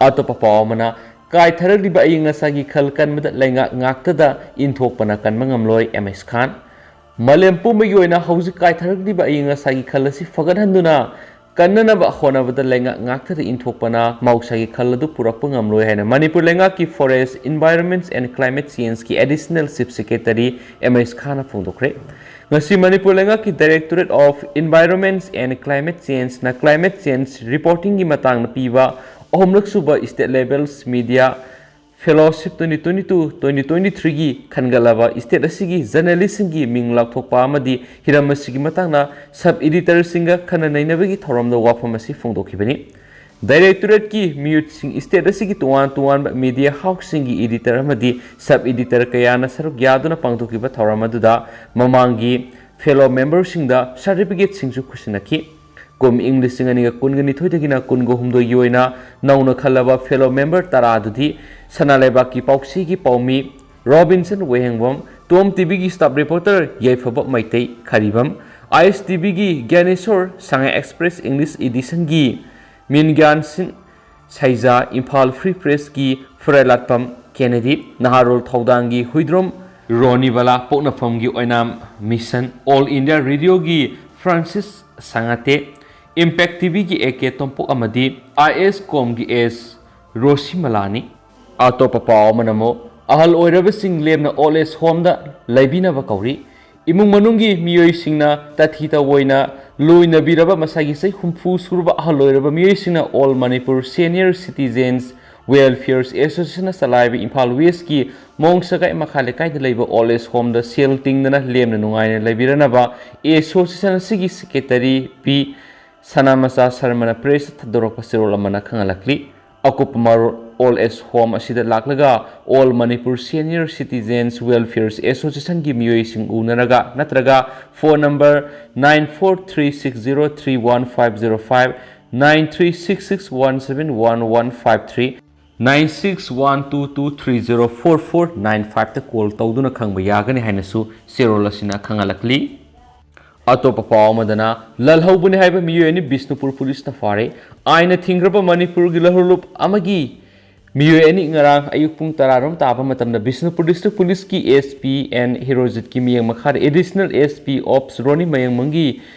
ꯑꯇꯣꯞꯄ ꯄꯥꯎ ꯑꯃꯅ, ꯀꯥꯏꯊꯔꯛꯂꯤꯕ ꯑꯏꯪ ꯑꯁꯥꯒꯤ ꯈꯜ ꯀꯟꯕꯗ ꯂꯩꯉꯥꯛ ꯉꯥꯛꯇꯗ ꯏꯟꯊꯣꯛꯄꯅ ꯀꯟꯕ ꯉꯝꯂꯣꯏ, ꯑꯦꯝ ꯑꯦꯁ ꯈꯥꯟ꯫ ꯃꯥꯂꯦꯝ ꯄꯨꯝꯕꯒꯤ ꯑꯣꯏꯅ ꯍꯧꯖꯤꯛ ꯀꯥꯏꯊꯔꯛꯂꯤꯕ ꯑꯏꯪ ꯑꯁꯥꯒꯤ ꯈꯜ ꯑꯁꯤ ꯐꯒꯠꯍꯟꯗꯨꯅ ꯀꯟꯅꯅꯕ ꯍꯣꯠꯅꯕꯗ ꯂꯩꯉꯥꯛ ꯉꯥꯛꯇꯗ ꯏꯟꯊꯣꯛꯄꯅ ꯃꯍꯧꯁꯥꯒꯤ ꯈꯜ ꯑꯗꯨ ꯄꯨꯔꯛꯄ ꯉꯝꯂꯣꯏ ꯍꯥꯏꯅ ꯃꯅꯤꯄꯨꯔ ꯂꯩꯉꯥꯛꯀꯤ Forest, Environment and Climate Changeꯀꯤ Additional Chief Secretary M S ꯈꯥꯟꯅ ꯐꯣꯡꯗꯣꯛꯈ꯭ꯔꯦ꯫ ꯉꯁꯤ ꯃꯅꯤꯄꯨꯔ ꯂꯩꯉꯥꯛꯀꯤ Directorate of Environment and Climate Changeꯅ climate change reportingꯒꯤ ꯃꯇꯥꯡꯗ ꯄꯤꯕ ꯑꯍꯨꯝꯂꯛ ꯁꯨꯕ state levels media Fellowship twenty twenty-two twenty twenty-three ꯒꯤ ꯈꯟꯒꯠꯂꯕ state ꯑꯁꯤꯒꯤ journalist ꯁꯤꯡꯒꯤ ꯃꯤꯡ ꯂꯥꯎꯊꯣꯛꯄ ꯑꯃꯗꯤ ꯍꯤꯔꯝ ꯑꯁꯤꯒꯤ ꯃꯇꯥꯡꯗ sub editor ꯁꯤꯡꯒ ꯈꯟꯅ ꯅꯩꯅꯕꯒꯤ ꯊꯧꯔꯝꯗ ꯋꯥꯐꯝ ꯑꯁꯤ ꯐꯣꯡꯗꯣꯛꯈꯤꯕꯅꯤ꯫ Directorate ꯀꯤ ꯃꯤꯍꯨꯠꯁꯤꯡ state ꯑꯁꯤꯒꯤ ꯇꯣꯉꯥꯟ ꯇꯣꯉꯥꯟꯕ media house ꯁꯤꯡꯒꯤ editor ꯑꯃꯗꯤ sub editor ꯀꯌꯥꯅ ꯁꯔꯨꯛ ꯌꯥꯗꯨꯅ ꯄꯥꯡꯊꯣꯛꯈꯤꯕ ꯊꯧꯔꯝ ꯑꯗꯨꯗ ꯃꯃꯥꯡꯒꯤ fellow member ꯁꯤꯡꯗ certificate ꯁꯤꯡꯁꯨ ꯈꯨꯠꯁꯤꯟꯅꯈꯤ꯫ ꯀꯨꯝ ꯏꯪ ꯂꯤꯁꯤꯡ ꯑꯅꯤꯒ ꯀꯨꯟꯒ ꯅꯤꯊꯣꯏꯗꯒꯤꯅ ꯀꯨꯟꯒ ꯍꯨꯝꯗꯣꯏꯒꯤ ꯑꯣꯏꯅ ꯅꯧꯅ ꯈꯜꯂꯕ fellow member ꯇꯔꯥ ꯑꯗꯨꯗꯤ ꯁꯅꯥ ꯂꯩꯕꯥꯛꯀꯤ ꯄꯥꯎꯆꯦꯒꯤ ꯄꯥꯎꯃꯤ ꯔꯣꯕꯤꯟꯁꯟ ꯋꯥꯍꯦꯡꯕꯝ, ꯇꯣꯝ ꯇꯤꯚꯤꯒꯤ staff reporter ꯌꯥꯏꯐꯕ ꯃꯩꯇꯩ ꯈꯔꯤꯕꯝ, ꯑꯥꯏ ꯑꯦꯁ ꯇꯤꯚꯤꯒꯤ ꯒ꯭ꯌꯥꯅꯦꯁꯣꯔ, ꯁꯉꯥꯏ Express English edition ꯒꯤ ꯃꯤꯟꯒ꯭ꯌꯥꯟ ꯁꯤꯟ ꯁꯩꯖꯥ, ꯏꯝꯐꯥꯜ Free Press ꯀꯤ ꯐꯨꯔꯥꯏꯂꯥꯠꯄꯝ ꯀꯦꯅꯦꯗꯤ, ꯅꯍꯥꯔꯣꯜ ꯊꯧꯗꯥꯡꯒꯤ ꯍꯨꯏꯗ꯭ꯔꯣꯝ ꯔꯣꯅꯤꯕꯂꯥ, ꯄꯣꯛꯅꯐꯝꯒꯤ Oinam Mison, All India Radio ꯒꯤ ꯐ꯭ꯔꯥꯟꯁꯤꯁ ꯁꯉꯥꯇꯦ, Impact ꯇꯤꯚꯤꯒꯤ ꯑꯦ ꯀꯦ ꯇꯣꯝꯄꯣꯛ ꯑꯃꯗꯤ ꯑꯥꯏ ꯑꯦꯁ ꯀꯣꯝꯒꯤ ꯑꯦꯁ ꯔꯣꯁꯤꯃꯂꯥꯅꯤ꯫ ꯑꯇꯣꯞꯄ ꯄꯥꯎ ꯑꯃꯅ ꯑꯃꯨꯛ ꯑꯍꯜ ꯑꯣꯏꯔꯕꯁꯤꯡ ꯂꯦꯝꯅ old age home ꯗ ꯂꯩꯕꯤꯅꯕ ꯀꯧꯔꯤ꯫ ꯏꯃꯨꯡ ꯃꯅꯨꯡꯒꯤ ꯃꯤꯑꯣꯏꯁꯤꯡꯅ ꯇꯥꯊꯤ ꯇꯑꯣꯏꯅ ꯂꯣꯏꯅꯕꯤꯔꯕ ꯃꯁꯥꯒꯤ ꯆꯍꯤ ꯍꯨꯝꯐꯨ ꯁꯨꯔꯕ ꯑꯍꯜ ꯑꯣꯏꯔꯕ ꯃꯤꯑꯣꯏꯁꯤꯡꯅ All Manipur Senior Citizens Welfare Association ꯅ ꯆꯂꯥꯏꯕ ꯏꯝꯐꯥꯜ West ꯀꯤ ꯃꯣꯡ ꯁꯒꯥꯏ ꯃꯈꯥ ꯂꯩꯀꯥꯏꯗ ꯂꯩꯕ old age home ꯗ ꯁꯦꯜ ꯇꯤꯡꯗꯅ ꯂꯦꯝꯅ ꯅꯨꯡꯉꯥꯏꯅ ꯂꯩꯕꯤꯔꯅꯕ association ꯑꯁꯤꯒꯤ secretary ꯄꯤ ꯁꯅꯥꯃꯆꯥ ꯁꯔꯃꯅ press ꯊꯥꯗꯣꯔꯛꯄ ꯆꯦꯔꯣꯜ ꯑꯃꯅ ꯈꯪꯍꯜꯂꯛꯂꯤ꯫ ꯑꯀꯨꯞꯄ ꯃꯔꯣꯜ old age home ꯑꯁꯤꯗ ꯂꯥꯛꯂꯒ All Manipur Senior Citizens Welfare Association ꯒꯤ ꯃꯤꯑꯣꯏꯁꯤꯡ ꯎꯅꯔꯒ ꯅꯠꯇ꯭ꯔꯒ phone number nine four three six zero three one five zero five, nine three six six one seven one one five three, nine six one two two three zero four four nine five ꯇ call ꯇꯧꯗꯨꯅ ꯈꯪꯕ ꯌꯥꯒꯅꯤ ꯍꯥꯏꯅꯁꯨ ꯆꯦꯔꯣꯜ ꯑꯁꯤꯅ ꯈꯪꯍꯜꯂꯛꯂꯤ꯫ ꯑꯇꯣꯞꯄ ꯄꯥꯎ ꯑꯃꯗꯅ, ꯂꯜꯍꯧꯕꯅꯤ ꯍꯥꯏꯕ ꯃꯤꯑꯣꯏ ꯑꯅꯤ ꯕꯤꯁꯅꯨꯄꯨꯔ ꯄꯨꯂꯤꯁꯅ ꯐꯥꯔꯦ꯫ ꯑꯥꯏꯟꯅ ꯊꯤꯡꯈ꯭ꯔꯕ ꯃꯅꯤꯄꯨꯔꯒꯤ ꯂꯜꯍꯧꯂꯨꯞ ꯑꯃꯒꯤ ꯃꯤꯑꯣꯏ ꯑꯅꯤ ꯉꯔꯥꯡ ꯑꯌꯨꯛ ꯄꯨꯡ ꯇꯔꯥꯔꯣꯝ ꯇꯥꯕ ꯃꯇꯝꯗ ꯕꯤꯁꯅꯨꯄꯨꯔ District Police ꯀꯤ S P N ꯍꯤꯔꯣꯖꯤꯠꯀꯤ ꯃꯤꯠꯌꯦꯡ ꯃꯈꯥꯗ Additional S P Ops ꯔꯣꯅꯤ ꯃꯌꯥꯡꯃꯪꯒꯤ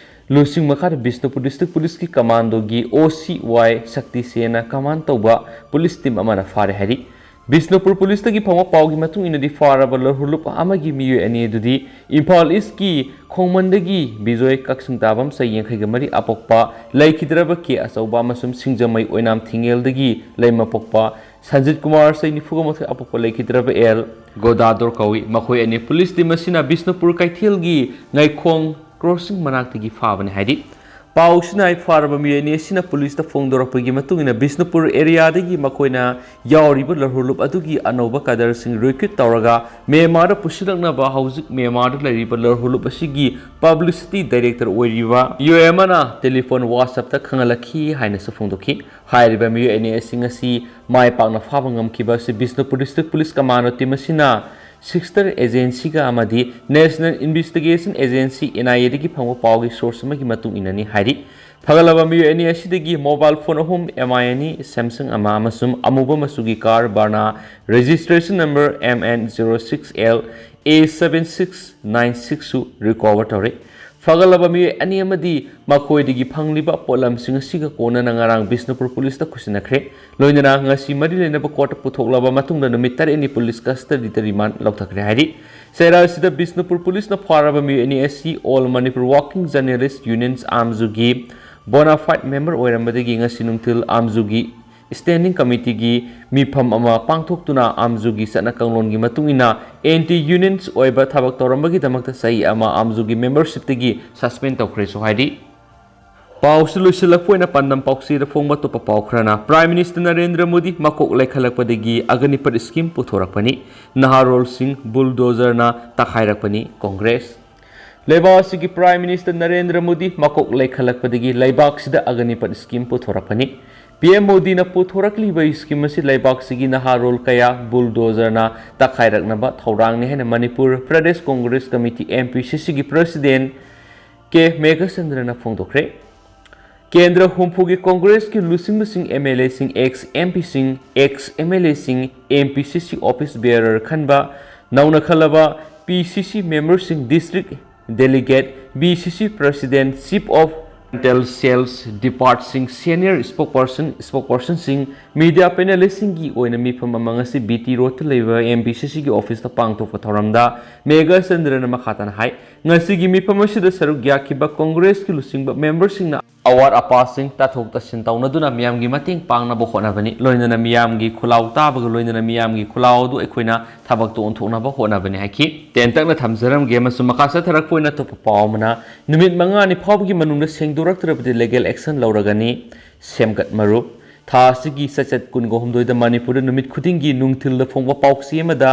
ꯂꯨꯆꯤꯡ ꯃꯈꯥꯗ ꯕꯤꯁꯅꯨꯄꯨꯔ District Police ꯀꯤ commando ꯒꯤ O C Y ꯁꯛꯇꯤꯁꯦꯟꯅ command ꯇꯧꯕ police team ꯑꯃꯅ ꯐꯥꯔꯦ ꯍꯥꯏꯔꯤ꯫ ꯕꯤꯁꯅꯨꯄꯨꯔ ꯄꯨꯂꯤꯁꯇꯒꯤ ꯐꯪꯕ ꯄꯥꯎꯒꯤ ꯃꯇꯨꯡ ꯏꯟꯅꯗꯤ, ꯐꯥꯔꯕ ꯂꯜꯍꯧꯂꯨꯞ ꯑꯃꯒꯤ ꯃꯤꯑꯣꯏ ꯑꯅꯤ ꯑꯗꯨꯗꯤ ꯏꯝꯐꯥꯜ East ꯀꯤ ꯈꯣꯡꯃꯟꯗꯒꯤ ꯕꯤꯖꯣꯏ, ꯀꯛꯆꯤꯡ ꯇꯥꯕꯝ ꯆꯍꯤ ꯌꯥꯡꯈꯩꯒ ꯃꯔꯤ ꯑꯄꯣꯛꯄ, ꯂꯩꯈꯤꯗ꯭ꯔꯕ ꯀꯦ ꯑꯆꯧꯕ ꯑꯃꯁꯨꯡ ꯁꯤꯡꯖꯃꯩ ꯑꯣꯏꯅꯥꯝ ꯊꯤꯡꯉꯦꯜꯗꯒꯤ ꯂꯩꯃꯄꯣꯛꯄ ꯁꯟꯖꯤꯠ ꯀꯨꯃꯥꯔ, ꯆꯍꯤ ꯅꯤꯐꯨꯒ ꯃꯥꯊꯣꯏ, ꯑꯄꯣꯛꯄ ꯂꯩꯈꯤꯗ꯭ꯔꯕ ꯑꯦꯜ ꯒꯣꯗꯥꯗꯣꯔ ꯀꯧꯏ꯫ ꯃꯈꯣꯏ ꯑꯅꯤ ꯄꯨꯂꯤꯁ ꯇꯤꯝ ꯑꯁꯤꯅ ꯕꯤꯁꯅꯨꯄꯨꯔ ꯀꯩꯊꯦꯜꯒꯤ ꯉꯩꯈꯣꯡ ꯀ꯭ꯔꯣꯁꯤꯡ ꯃꯅꯥꯛꯇꯒꯤ ꯐꯥꯕꯅꯤ ꯍꯥꯏꯔꯤ꯫ ꯄꯥꯎꯁꯤꯅ ꯍꯥꯏ, ꯐꯥꯔꯕ ꯃꯤꯑꯣꯏ ꯑꯅꯤ ꯑꯁꯤꯅ ꯄꯨꯂꯤꯁꯇ ꯐꯣꯡꯗꯣꯔꯛꯄꯒꯤ ꯃꯇꯨꯡ ꯏꯟꯅ ꯕꯤꯁꯅꯨꯄꯨꯔ ꯑꯦꯔꯤꯌꯥꯗꯒꯤ ꯃꯈꯣꯏꯅ ꯌꯥꯎꯔꯤꯕ ꯂꯧꯍꯨꯂꯨꯞ ꯑꯗꯨꯒꯤ ꯑꯅꯧꯕ ꯀꯥꯗꯔꯁꯤꯡ ꯔꯤꯀ꯭ꯔꯨꯠ ꯇꯧꯔꯒ ꯃ꯭ꯌꯥꯟꯃꯥꯔꯗ ꯄꯨꯁꯤꯜꯂꯛꯅꯕ ꯍꯧꯖꯤꯛ ꯃ꯭ꯌꯥꯟꯃꯥꯔꯗ ꯂꯩꯔꯤꯕ ꯂꯧꯍꯨꯂꯨꯞ ꯑꯁꯤꯒꯤ ꯄꯕ꯭ꯂꯤꯁꯤꯇꯤ ꯗꯥꯏꯔꯦꯛꯇꯔ ꯑꯣꯏꯔꯤꯕ ꯌꯨ ꯑꯦꯝ ꯑꯃꯅ ꯇꯦꯂꯤꯐꯣꯟ WhatsApp-ꯇ ꯈꯪꯍꯜꯂꯛꯈꯤ ꯍꯥꯏꯅꯁꯨ ꯐꯣꯡꯗꯣꯛꯈꯤ꯫ ꯍꯥꯏꯔꯤꯕ ꯃꯤꯑꯣꯏ ꯑꯅꯤ ꯑꯁꯤ ꯉꯁꯤ ꯃꯥꯏ ꯄꯥꯛꯅ ꯐꯥꯕ ꯉꯝꯈꯤꯕ ꯑꯁꯤ Bishnupur district police commando team ꯑꯁꯤꯅ ꯁꯤꯁꯇꯔ ꯑꯦꯖꯦꯟꯁꯤꯒ ꯑꯃꯗꯤ ꯅꯦꯁꯅꯦꯜ ꯏꯟꯚꯦꯁꯇꯤꯒꯦꯁꯟ ꯑꯦꯖꯦꯟꯁꯤ, NIA-ꯗꯒꯤ ꯐꯪꯕ ꯄꯥꯎꯒꯤ ꯁꯣꯔꯁ ꯑꯃꯒꯤ ꯃꯇꯨꯡ ꯏꯟꯅꯅꯤ ꯍꯥꯏꯔꯤ꯫ ꯐꯒꯠꯂꯕ ꯃꯤꯑꯣꯏ ꯑꯅꯤ ꯑꯁꯤꯗꯒꯤ ꯃꯣꯕꯥꯏꯜ ꯐꯣꯟ ꯑꯍꯨꯝ, MI ꯑꯅꯤ, Samsung ꯑꯃ ꯑꯃꯁꯨꯡ ꯑꯃꯨꯕ ꯃꯆꯨꯒꯤ car Verna registration number MN zero six L A seven six nine six ꯁꯨ ꯔꯤꯀꯣꯚꯔ ꯇꯧꯔꯦ꯫ ꯐꯒꯠꯂꯕ ꯃꯤꯑꯣꯏ ꯑꯅꯤ ꯑꯃꯗꯤ ꯃꯈꯣꯏꯗꯒꯤ ꯐꯪꯂꯤꯕ ꯄꯣꯠꯂꯝꯁꯤꯡ ꯑꯁꯤꯒ ꯀꯣꯟꯅꯅ ꯉꯔꯥꯡ ꯕꯤꯁꯅꯨꯄꯨꯔ ꯄꯨꯂꯤꯁꯇ ꯈꯨꯠꯁꯤꯟꯅꯈ꯭ꯔꯦ꯫ ꯂꯣꯏꯅꯅ ꯉꯁꯤ ꯃꯔꯤ ꯂꯩꯅꯕ ꯀꯣꯔꯠꯇ ꯄꯨꯊꯣꯛꯂꯕ ꯃꯇꯨꯡꯗ ꯅꯨꯃꯤꯠ ꯇꯔꯦꯠꯅꯤ ꯄꯨꯂꯤꯁ ꯀꯁꯇꯗꯤꯗ ꯔꯤꯃꯥꯟ ꯂꯧꯊꯈ꯭ꯔꯦ ꯍꯥꯏꯔꯤ꯫ ꯆꯩꯔꯥ ꯑꯁꯤꯗ ꯕꯤꯁꯅꯨꯄꯨꯔ ꯄꯨꯂꯤꯁꯅ ꯐꯥꯔꯕ ꯃꯤꯑꯣꯏ ꯑꯅꯤ ꯑꯁꯤ All Manipur Working Journalist Union, AMJUꯒꯤ bona fide member ꯑꯣꯏꯔꯝꯕꯗꯒꯤ ꯉꯁꯤ ꯅꯨꯡꯊꯤꯜ AMJUꯒꯤ ꯁ꯭ꯇꯦꯟꯗꯤꯡ ꯀꯃꯤꯇꯤꯒꯤ ꯃꯤꯐꯝ ꯑꯃ ꯄꯥꯡꯊꯣꯛꯇꯨꯅ AMJUꯒꯤ ꯆꯠꯅ ꯀꯥꯡꯂꯣꯟꯒꯤ ꯃꯇꯨꯡ ꯏꯟꯅ ꯑꯦꯟꯇꯤ ꯌꯨꯅꯤꯌꯟꯁ ꯑꯣꯏꯕ ꯊꯕꯛ ꯇꯧꯔꯝꯕꯒꯤꯗꯃꯛꯇ ꯆꯍꯤ ꯑꯃ AMJUꯒꯤ ꯃꯦꯝꯕꯔꯁꯤꯞꯇꯒꯤ ꯁꯁꯄꯦꯟ ꯇꯧꯈ꯭ꯔꯦꯁꯨ ꯍꯥꯏꯔꯤ꯫ ꯄꯥꯎꯁꯤ ꯂꯣꯏꯁꯤꯜꯂꯛꯄ ꯑꯣꯏꯅ ꯄꯥꯟꯗꯝ ꯄꯥꯎꯆꯦꯗ ꯐꯣꯡꯕ ꯑꯇꯣꯞꯄ ꯄꯥꯎ ꯈꯔꯅ, Prime Minister ꯅꯔꯦꯟꯗ꯭ꯔ ꯃꯣꯗꯤ ꯃꯀꯣꯛ ꯂꯩꯈꯠꯂꯛꯄꯗꯒꯤ ꯑꯒꯅꯤꯄꯠ ꯁ꯭ꯀꯤꯝ ꯄꯨꯊꯣꯔꯛꯄꯅꯤ, ꯅꯍꯥꯔꯣꯜꯁꯤꯡ ꯕꯨꯜꯗꯣꯖꯔꯅ ꯇꯛꯈꯥꯏꯔꯛꯄꯅꯤ, ꯀꯣꯡꯒ꯭ꯔꯦꯁ꯫ ꯂꯩꯕꯥꯛ ꯑꯁꯤꯒꯤ Prime Minister ꯅꯔꯦꯟꯗ꯭ꯔ ꯃꯣꯗꯤ ꯃꯀꯣꯛ ꯂꯩꯈꯠꯂꯛꯄꯗꯒꯤ ꯂꯩꯕꯥꯛꯁꯤꯗ ꯑꯒꯅꯤꯄꯠ ꯁ꯭ꯀꯤꯝ ꯄꯨꯊꯣꯔꯛꯄꯅꯤ꯫ PM ꯃꯣꯗꯤꯅ ꯄꯨꯊꯣꯔꯛꯂꯤꯕ ꯁ꯭ꯀꯤꯝ ꯑꯁꯤ ꯂꯩꯕꯥꯛꯁꯤꯒꯤ ꯅꯍꯥꯔꯣꯜ ꯀꯌꯥ ꯕꯨꯜꯗꯣꯖꯔꯅ ꯇꯛꯈꯥꯏꯔꯛꯅꯕ ꯊꯧꯔꯥꯡꯅꯤ ꯍꯥꯏꯅ ꯃꯅꯤꯄꯨꯔ ꯄ꯭ꯔꯗꯦꯁ ꯀꯣꯡꯒ꯭ꯔꯦꯁ ꯀꯃꯤꯇꯤ, MPCCꯒꯤ President ꯀꯦ ꯃꯦꯘꯆꯟꯗ꯭ꯔꯅ ꯐꯣꯡꯗꯣꯛꯈ꯭ꯔꯦ꯫ ꯀꯦꯟꯗ꯭ꯔ ꯍꯨꯝꯐꯨꯒꯤ ꯀꯣꯡꯒ꯭ꯔꯦꯁꯀꯤ ꯂꯨꯆꯤꯡꯕꯁꯤꯡ, MLAꯁꯤꯡ, ex MPꯁꯤꯡ, ex MLAꯁꯤꯡ, MPCC office bearer ꯈꯟꯕ, ꯅꯧꯅ ꯈꯜꯂꯕ PCC memberꯁꯤꯡ, district delegate, BCC president, chief of Intel Sales Departmentꯁꯤꯡ, Senior Spokesperson, Spokespersonꯁꯤꯡ, Media Panelistꯁꯤꯡꯒꯤ ꯑꯣꯏꯅ ꯃꯤꯐꯝ ꯑꯃ ꯉꯁꯤ B T Roadꯇ ꯂꯩꯕ M B C Cꯒꯤ officeꯇ ꯄꯥꯡꯊꯣꯛꯄ ꯊꯧꯔꯝꯗ ꯃꯦꯘꯆꯟꯗ꯭ꯔꯅ ꯃꯈꯥ ꯇꯥꯅ ꯍꯥꯏ, ꯉꯁꯤꯒꯤ ꯃꯤꯐꯝ ꯑꯁꯤꯗ ꯁꯔꯨꯛ ꯌꯥꯈꯤꯕ Congressꯀꯤ ꯂꯨꯆꯤꯡꯕ memberꯁꯤꯡꯅ ꯑꯋꯥꯠ ꯑꯄꯥꯁꯤꯡ ꯇꯥꯊꯣꯛ ꯇꯥꯁꯤꯟ ꯇꯧꯅꯗꯨꯅ ꯃꯤꯌꯥꯝꯒꯤ ꯃꯇꯦꯡ ꯄꯥꯡꯅꯕ ꯍꯣꯠꯅꯕꯅꯤ꯫ ꯂꯣꯏꯅꯅ ꯃꯤꯌꯥꯝꯒꯤ ꯈꯨꯜꯂꯥꯎ ꯇꯥꯕꯒ ꯂꯣꯏꯅꯅ ꯃꯤꯌꯥꯝꯒꯤ ꯈꯨꯜꯂꯥꯎ ꯑꯗꯨ ꯑꯩꯈꯣꯏꯅ ꯊꯕꯛꯇ ꯑꯣꯟꯊꯣꯛꯅꯕ ꯍꯣꯠꯅꯕꯅꯤ ꯍꯥꯏꯈꯤ꯫ ꯇꯦꯟꯇꯛꯅ ꯊꯝꯖꯔꯝꯒꯦ ꯑꯃꯁꯨꯡ ꯃꯈꯥ ꯆꯠꯊꯔꯛꯄ ꯑꯣꯏꯅ ꯑꯇꯣꯞꯄ ꯄꯥꯎ ꯑꯃꯅ, ꯅꯨꯃꯤꯠ ꯃꯉꯥꯅꯤ ꯐꯥꯎꯕꯒꯤ ꯃꯅꯨꯡꯗ ꯁꯦꯡꯗꯣꯔꯛꯇ꯭ꯔꯕꯗꯤ legal action ꯂꯧꯔꯒꯅꯤ꯫ ꯁꯦꯝꯒꯠ ꯃꯔꯨꯞ꯫ ꯊꯥ ꯑꯁꯤꯒꯤ ꯆꯩꯆꯠ ꯀꯨꯟꯒ ꯍꯨꯝꯗꯣꯏꯗ ꯃꯅꯤꯄꯨꯔꯗ ꯅꯨꯃꯤꯠ ꯈꯨꯗꯤꯡꯒꯤ ꯅꯨꯡꯊꯤꯜꯗ ꯐꯣꯡꯕ ꯄꯥꯎꯆꯦ ꯑꯃꯗ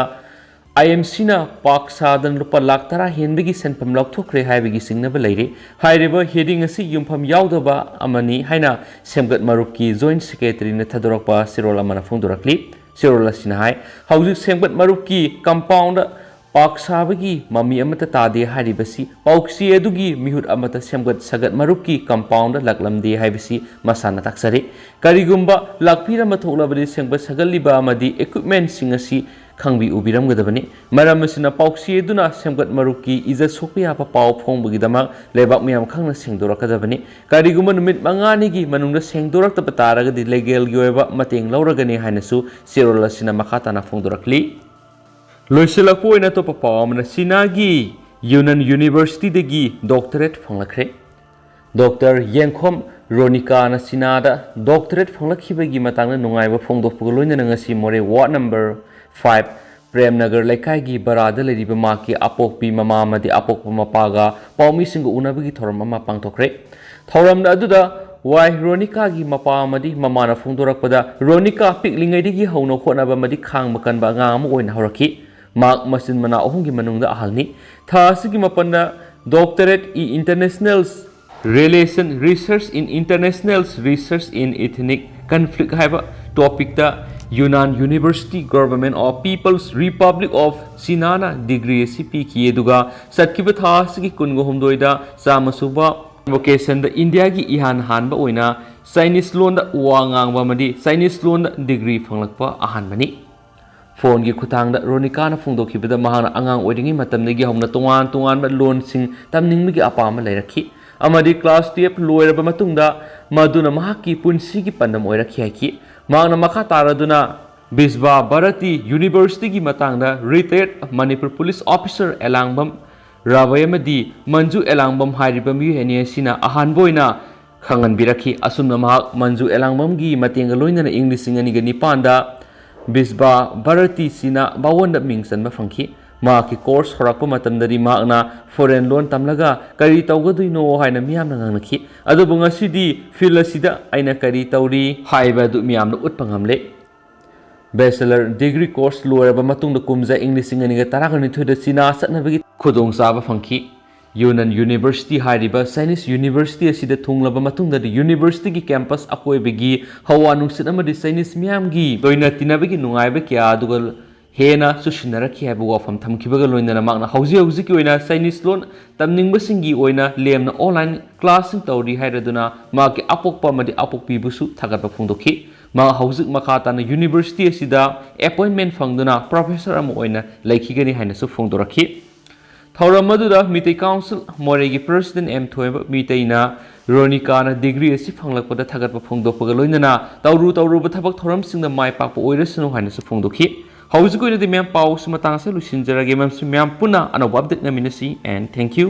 I M Cꯅ ꯄꯥꯛ ꯁꯥꯗꯅ ꯂꯨꯄꯥ ꯂꯥꯈ ꯇꯔꯥ ꯍꯦꯟꯕꯒꯤ ꯁꯦꯟꯐꯝ ꯂꯧꯊꯣꯛꯈ꯭ꯔꯦ ꯍꯥꯏꯕꯒꯤ ꯆꯤꯡꯅꯕ ꯂꯩꯔꯤ꯫ ꯍꯥꯏꯔꯤꯕ heading ꯑꯁꯤ ꯌꯨꯝꯐꯝ ꯌꯥꯎꯗꯕ ꯑꯃꯅꯤ ꯍꯥꯏꯅ ꯁꯦꯝꯒꯠ ꯃꯔꯨꯞꯀꯤ Joint Secretaryꯅ ꯊꯥꯗꯣꯔꯛꯄ ꯆꯦꯔꯣꯜ ꯑꯃꯅ ꯐꯣꯡꯗꯣꯔꯛꯂꯤ꯫ ꯆꯦꯔꯣꯜ ꯑꯁꯤꯅ ꯍꯥꯏ, ꯍꯧꯖꯤꯛ ꯁꯦꯝꯒꯠ ꯃꯔꯨꯞꯀꯤ compoundꯗ ꯄꯥꯛ ꯁꯥꯕꯒꯤ ꯃꯃꯤ ꯑꯃꯠꯇ ꯇꯥꯗꯦ ꯍꯥꯏꯔꯤꯕꯁꯤ ꯄꯥꯎꯆꯦ ꯑꯗꯨꯒꯤ ꯃꯤꯍꯨꯠ ꯑꯃꯠꯇ ꯁꯦꯝꯒꯠ ꯁꯥꯒꯠ ꯃꯔꯨꯞꯀꯤ compoundꯗ ꯂꯥꯛꯂꯝꯗꯦ ꯍꯥꯏꯕꯁꯤ ꯃꯁꯥꯅ ꯇꯥꯛꯆꯔꯤ꯫ ꯀꯔꯤꯒꯨꯝꯕ ꯂꯥꯛꯄꯤꯔꯝꯕ ꯊꯣꯛꯂꯕꯗꯤ ꯁꯦꯝꯒꯠ ꯁꯥꯒꯠꯂꯤꯕ ꯑꯃꯗꯤ equipmentꯁꯤꯡ ꯑꯁꯤ ꯈꯪꯕꯤ ꯎꯕꯤꯔꯝꯒꯗꯕꯅꯤ꯫ ꯃꯔꯝ ꯑꯁꯤꯅ ꯄꯥꯎꯆꯦ ꯑꯗꯨꯅ ꯁꯦꯝꯒꯠ ꯃꯔꯨꯞꯀꯤ ꯏꯖꯠ ꯁꯣꯛꯄ ꯌꯥꯕ ꯄꯥꯎ ꯐꯣꯡꯕꯒꯤꯗꯃꯛ ꯂꯩꯕꯥꯛ ꯃꯤꯌꯥꯝ ꯈꯪꯅ ꯁꯦꯡꯗꯣꯔꯛꯀꯗꯕꯅꯤ꯫ ꯀꯔꯤꯒꯨꯝꯕ ꯅꯨꯃꯤꯠ ꯃꯉꯥꯅꯤꯒꯤ ꯃꯅꯨꯡꯗ ꯁꯦꯡꯗꯣꯔꯛꯇꯕ ꯇꯥꯔꯒꯗꯤ legalꯒꯤ ꯑꯣꯏꯕ ꯃꯇꯦꯡ ꯂꯧꯔꯒꯅꯤ ꯍꯥꯏꯅꯁꯨ ꯆꯦꯔꯣꯜ ꯑꯁꯤꯅ ꯃꯈꯥ ꯇꯥꯅ ꯐꯣꯡꯗꯣꯔꯛꯂꯤ꯫ ꯂꯣꯏꯁꯤꯜꯂꯛꯄ ꯑꯣꯏꯅ ꯑꯇꯣꯞꯄ ꯄꯥꯎ ꯑꯃꯅ, ꯆꯤꯅꯥꯒꯤ Yunnan Universityꯗꯒꯤ doctorate ꯐꯪꯂꯛꯈ꯭ꯔꯦ꯫ Doctor ꯌꯦꯡꯈꯣꯝ ꯔꯣꯅꯤꯀꯥꯅ ꯆꯤꯅꯥꯗ doctorate ꯐꯪꯂꯛꯈꯤꯕꯒꯤ ꯃꯇꯥꯡꯗ ꯅꯨꯡꯉꯥꯏꯕ ꯐꯣꯡꯗꯣꯛꯄꯒ ꯂꯣꯏꯅꯅ ꯉꯁꯤ ꯃꯣꯔꯦ ward number five ꯄ꯭ꯔꯦꯝꯅꯒꯔ ꯂꯩꯀꯥꯏꯒꯤ ꯕꯔꯥꯗ ꯂꯩꯔꯤꯕ ꯃꯍꯥꯛꯀꯤ ꯑꯄꯣꯛꯄꯤ ꯃꯃꯥ ꯑꯃꯗꯤ ꯑꯄꯣꯛꯄ ꯃꯄꯥꯒ ꯄꯥꯎꯃꯤꯁꯤꯡꯒ ꯎꯅꯕꯒꯤ ꯊꯧꯔꯝ ꯑꯃ ꯄꯥꯡꯊꯣꯛꯈ꯭ꯔꯦ꯫ ꯊꯧꯔꯝ ꯑꯗꯨꯗ ꯋꯥꯏ ꯔꯣꯅꯤꯀꯥꯒꯤ ꯃꯄꯥ ꯑꯃꯗꯤ ꯃꯃꯥꯅ ꯐꯣꯡꯗꯣꯔꯛꯄꯗ, ꯔꯣꯅꯤꯀꯥ ꯄꯤꯛꯂꯤꯉꯩꯗꯒꯤ ꯍꯧꯅ ꯍꯣꯠꯅꯕ ꯑꯃꯗꯤ ꯈꯥꯡꯕ ꯀꯟꯕ ꯑꯉꯥꯡ ꯑꯃ ꯑꯣꯏꯅ ꯍꯧꯔꯛꯈꯤ꯫ ꯃꯍꯥꯛ ꯃꯆꯤꯟ ꯃꯅꯥꯎ ꯑꯍꯨꯝꯒꯤ ꯃꯅꯨꯡꯗ ꯑꯍꯜꯅꯤ꯫ ꯊꯥ ꯑꯁꯤꯒꯤ ꯃꯥꯄꯟꯗ doctorate in international relation, research in international research in ethnic conflict ꯍꯥꯏꯕ topicꯇ Yunnan University, Government of People's Republic of Chinaꯅ degree ꯑꯁꯤ ꯄꯤꯈꯤ꯫ ꯑꯗꯨꯒ ꯆꯠꯈꯤꯕ ꯊꯥ ꯑꯁꯤꯒꯤ ꯀꯨꯟꯒ ꯍꯨꯝꯗꯣꯏꯗ ꯆꯥꯝꯃ ꯁꯨꯕ convocationꯗ ꯏꯟꯗꯤꯌꯥꯒꯤ ꯏꯍꯥꯟ ꯍꯥꯟꯕ ꯑꯣꯏꯅ Chinese ꯂꯣꯟꯗ ꯋꯥ ꯉꯥꯡꯕ ꯑꯃꯗꯤ Chinese ꯂꯣꯟꯗ degree ꯐꯪꯂꯛꯄ ꯑꯍꯥꯟꯕꯅꯤ꯫ Phoneꯒꯤ ꯈꯨꯠꯊꯥꯡꯗ ꯔꯣꯅꯤꯀꯥꯅ ꯐꯣꯡꯗꯣꯛꯈꯤꯕꯗ, ꯃꯍꯥꯛꯅ ꯑꯉꯥꯡ ꯑꯣꯏꯔꯤꯉꯩ ꯃꯇꯝꯗꯒꯤ ꯍꯧꯅ ꯇꯣꯉꯥꯟ ꯇꯣꯉꯥꯟꯕ ꯂꯣꯟꯁꯤꯡ ꯇꯝꯅꯤꯡꯕꯒꯤ ꯑꯄꯥꯝꯕ ꯂꯩꯔꯛꯈꯤ꯫ ꯑꯃꯗꯤ class twelve ꯂꯣꯏꯔꯕ ꯃꯇꯨꯡꯗ ꯃꯗꯨꯅ ꯃꯍꯥꯛꯀꯤ ꯄꯨꯟꯁꯤꯒꯤ ꯄꯥꯟꯗꯝ ꯑꯣꯏꯔꯛꯈꯤ ꯍꯥꯏꯈꯤ꯫ ꯃꯍꯥꯛꯅ ꯃꯈꯥ ꯇꯥꯔꯗꯨꯅ ꯕꯤꯁꯕꯥ ꯚꯥꯔꯇꯤ ꯌꯨꯅꯤꯚꯔꯁꯤꯇꯤꯒꯤ ꯃꯇꯥꯡꯗ retired Manipur police officer ꯑꯦꯂꯥꯡꯕꯝ ꯔꯥꯕꯩ ꯑꯃꯗꯤ ꯃꯟꯖꯨ ꯑꯦꯂꯥꯡꯕꯝ ꯍꯥꯏꯔꯤꯕ ꯃꯤꯑꯣꯏ ꯑꯅꯤ ꯑꯁꯤꯅ ꯑꯍꯥꯟꯕ ꯑꯣꯏꯅ ꯈꯪꯍꯟꯕꯤꯔꯛꯈꯤ꯫ ꯑꯁꯨꯝꯅ ꯃꯍꯥꯛ ꯃꯟꯖꯨ ꯑꯦꯂꯥꯡꯕꯝꯒꯤ ꯃꯇꯦꯡꯒ ꯂꯣꯏꯅꯅ ꯏꯪ ꯂꯤꯁꯤꯡ ꯑꯅꯤꯒ ꯅꯤꯄꯥꯟꯗ ꯕꯤꯁꯕꯥ ꯚꯥꯔꯇꯤꯁꯤꯅ ꯃꯉꯣꯟꯗ ꯃꯤꯡ ꯆꯟꯕ ꯐꯪꯈꯤ꯫ ꯃꯍꯥꯛꯀꯤ course ꯍꯧꯔꯛꯄ ꯃꯇꯝꯗꯗꯤ ꯃꯍꯥꯛꯅ foreign ꯂꯣꯟ ꯇꯝꯂꯒ ꯀꯔꯤ ꯇꯧꯒꯗꯣꯏꯅꯣ ꯍꯥꯏꯅ ꯃꯤꯌꯥꯝꯅ ꯉꯥꯡꯅꯈꯤ꯫ ꯑꯗꯨꯕꯨ ꯉꯁꯤꯗꯤ field ꯑꯁꯤꯗ ꯑꯩꯅ ꯀꯔꯤ ꯇꯧꯔꯤ ꯍꯥꯏꯕ ꯑꯗꯨ ꯃꯤꯌꯥꯝꯅ ꯎꯠꯄ ꯉꯝꯂꯦ꯫ Bachelor degree course ꯂꯣꯏꯔꯕ ꯃꯇꯨꯡꯗ ꯀꯨꯝꯖꯥ ꯏꯪ ꯂꯤꯁꯤꯡ ꯑꯅꯤꯒ ꯇꯔꯥꯅꯤꯊꯣꯏꯗ ꯆꯤꯅꯥ ꯆꯠꯅꯕꯒꯤ ꯈꯨꯗꯣꯡꯆꯥꯕ ꯐꯪꯈꯤ꯫ ꯌꯨꯅꯟ ꯌꯨꯅꯤꯚꯔꯁꯤꯇꯤ ꯍꯥꯏꯔꯤꯕ Chinese ꯌꯨꯅꯤꯚꯔꯁꯤꯇꯤ ꯑꯁꯤꯗ ꯊꯨꯡꯂꯕ ꯃꯇꯨꯡꯗꯗꯤ ꯌꯨꯅꯤꯚꯔꯁꯤꯇꯤꯒꯤ campus ꯑꯀꯣꯏꯕꯒꯤ ꯍꯋꯥ ꯅꯨꯡꯁꯤꯠ ꯑꯃꯗꯤ Chinese ꯃꯤꯌꯥꯝꯒꯤ ꯂꯣꯏꯅ ꯇꯤꯟꯅꯕꯒꯤ ꯅꯨꯡꯉꯥꯏꯕ ꯀꯌꯥ ꯑꯗꯨꯒ ꯍꯦꯟꯅ ꯆꯨꯁꯤꯟꯅꯔꯛꯈꯤ ꯍꯥꯏꯕ ꯋꯥꯐꯝ ꯊꯝꯈꯤꯕꯒ ꯂꯣꯏꯅꯅ ꯃꯍꯥꯛꯅ ꯍꯧꯖꯤꯛ ꯍꯧꯖꯤꯛꯀꯤ ꯑꯣꯏꯅ Chinese ꯂꯣꯟ ꯇꯝꯅꯤꯡꯕꯁꯤꯡꯒꯤ ꯑꯣꯏꯅ ꯂꯦꯝꯅ online classꯁꯤꯡ ꯇꯧꯔꯤ ꯍꯥꯏꯔꯗꯨꯅ ꯃꯍꯥꯛꯀꯤ ꯑꯄꯣꯛꯄ ꯑꯃꯗꯤ ꯑꯄꯣꯛꯄꯤꯕꯨꯁꯨ ꯊꯥꯒꯠꯄ ꯐꯣꯡꯗꯣꯛꯈꯤ꯫ ꯃꯍꯥꯛ ꯍꯧꯖꯤꯛ ꯃꯈꯥ ꯇꯥꯅ ꯌꯨꯅꯤꯚꯔꯁꯤꯇꯤ ꯑꯁꯤꯗ appointment ꯐꯪꯗꯨꯅ professor ꯑꯃ ꯑꯣꯏꯅ ꯂꯩꯈꯤꯒꯅꯤ ꯍꯥꯏꯅꯁꯨ ꯐꯣꯡꯗꯣꯔꯛꯈꯤ꯫ ꯊꯧꯔꯝ ꯑꯗꯨꯗ ꯃꯤꯇꯩ council ꯃꯣꯔꯦꯒꯤ president ꯑꯦꯝ ꯊꯣꯏꯕ ꯃꯤꯇꯩꯅ ꯔꯣꯅꯤꯀꯥꯅ degree ꯑꯁꯤ ꯐꯪꯂꯛꯄꯗ ꯊꯥꯒꯠꯄ ꯐꯣꯡꯗꯣꯛꯄꯒ ꯂꯣꯏꯅꯅ ꯇꯧꯔꯨ ꯇꯧꯔꯨꯕ ꯊꯕꯛ ꯊꯧꯔꯝꯁꯤꯡꯗ ꯃꯥꯏ ꯄꯥꯛꯄ ꯑꯣꯏꯔꯁꯅꯨ ꯍꯥꯏꯅꯁꯨ ꯐꯣꯡꯗꯣꯛꯈꯤ꯫ ꯍꯧꯖꯤꯛꯀꯤ ꯑꯣꯏꯅꯗꯤ ꯃꯌꯥꯝ ꯄꯥꯎꯁꯤ ꯃꯇꯥꯡ ꯑꯁꯤꯗ ꯂꯣꯏꯁꯤꯟꯖꯔꯒꯦ꯫ ꯃꯌꯥꯝꯁꯨ ꯃꯌꯥꯝ ꯄꯨꯟꯅ ꯑꯅꯧꯕ update ꯉꯥꯏꯃꯤꯟꯅꯁꯤ and thank you꯫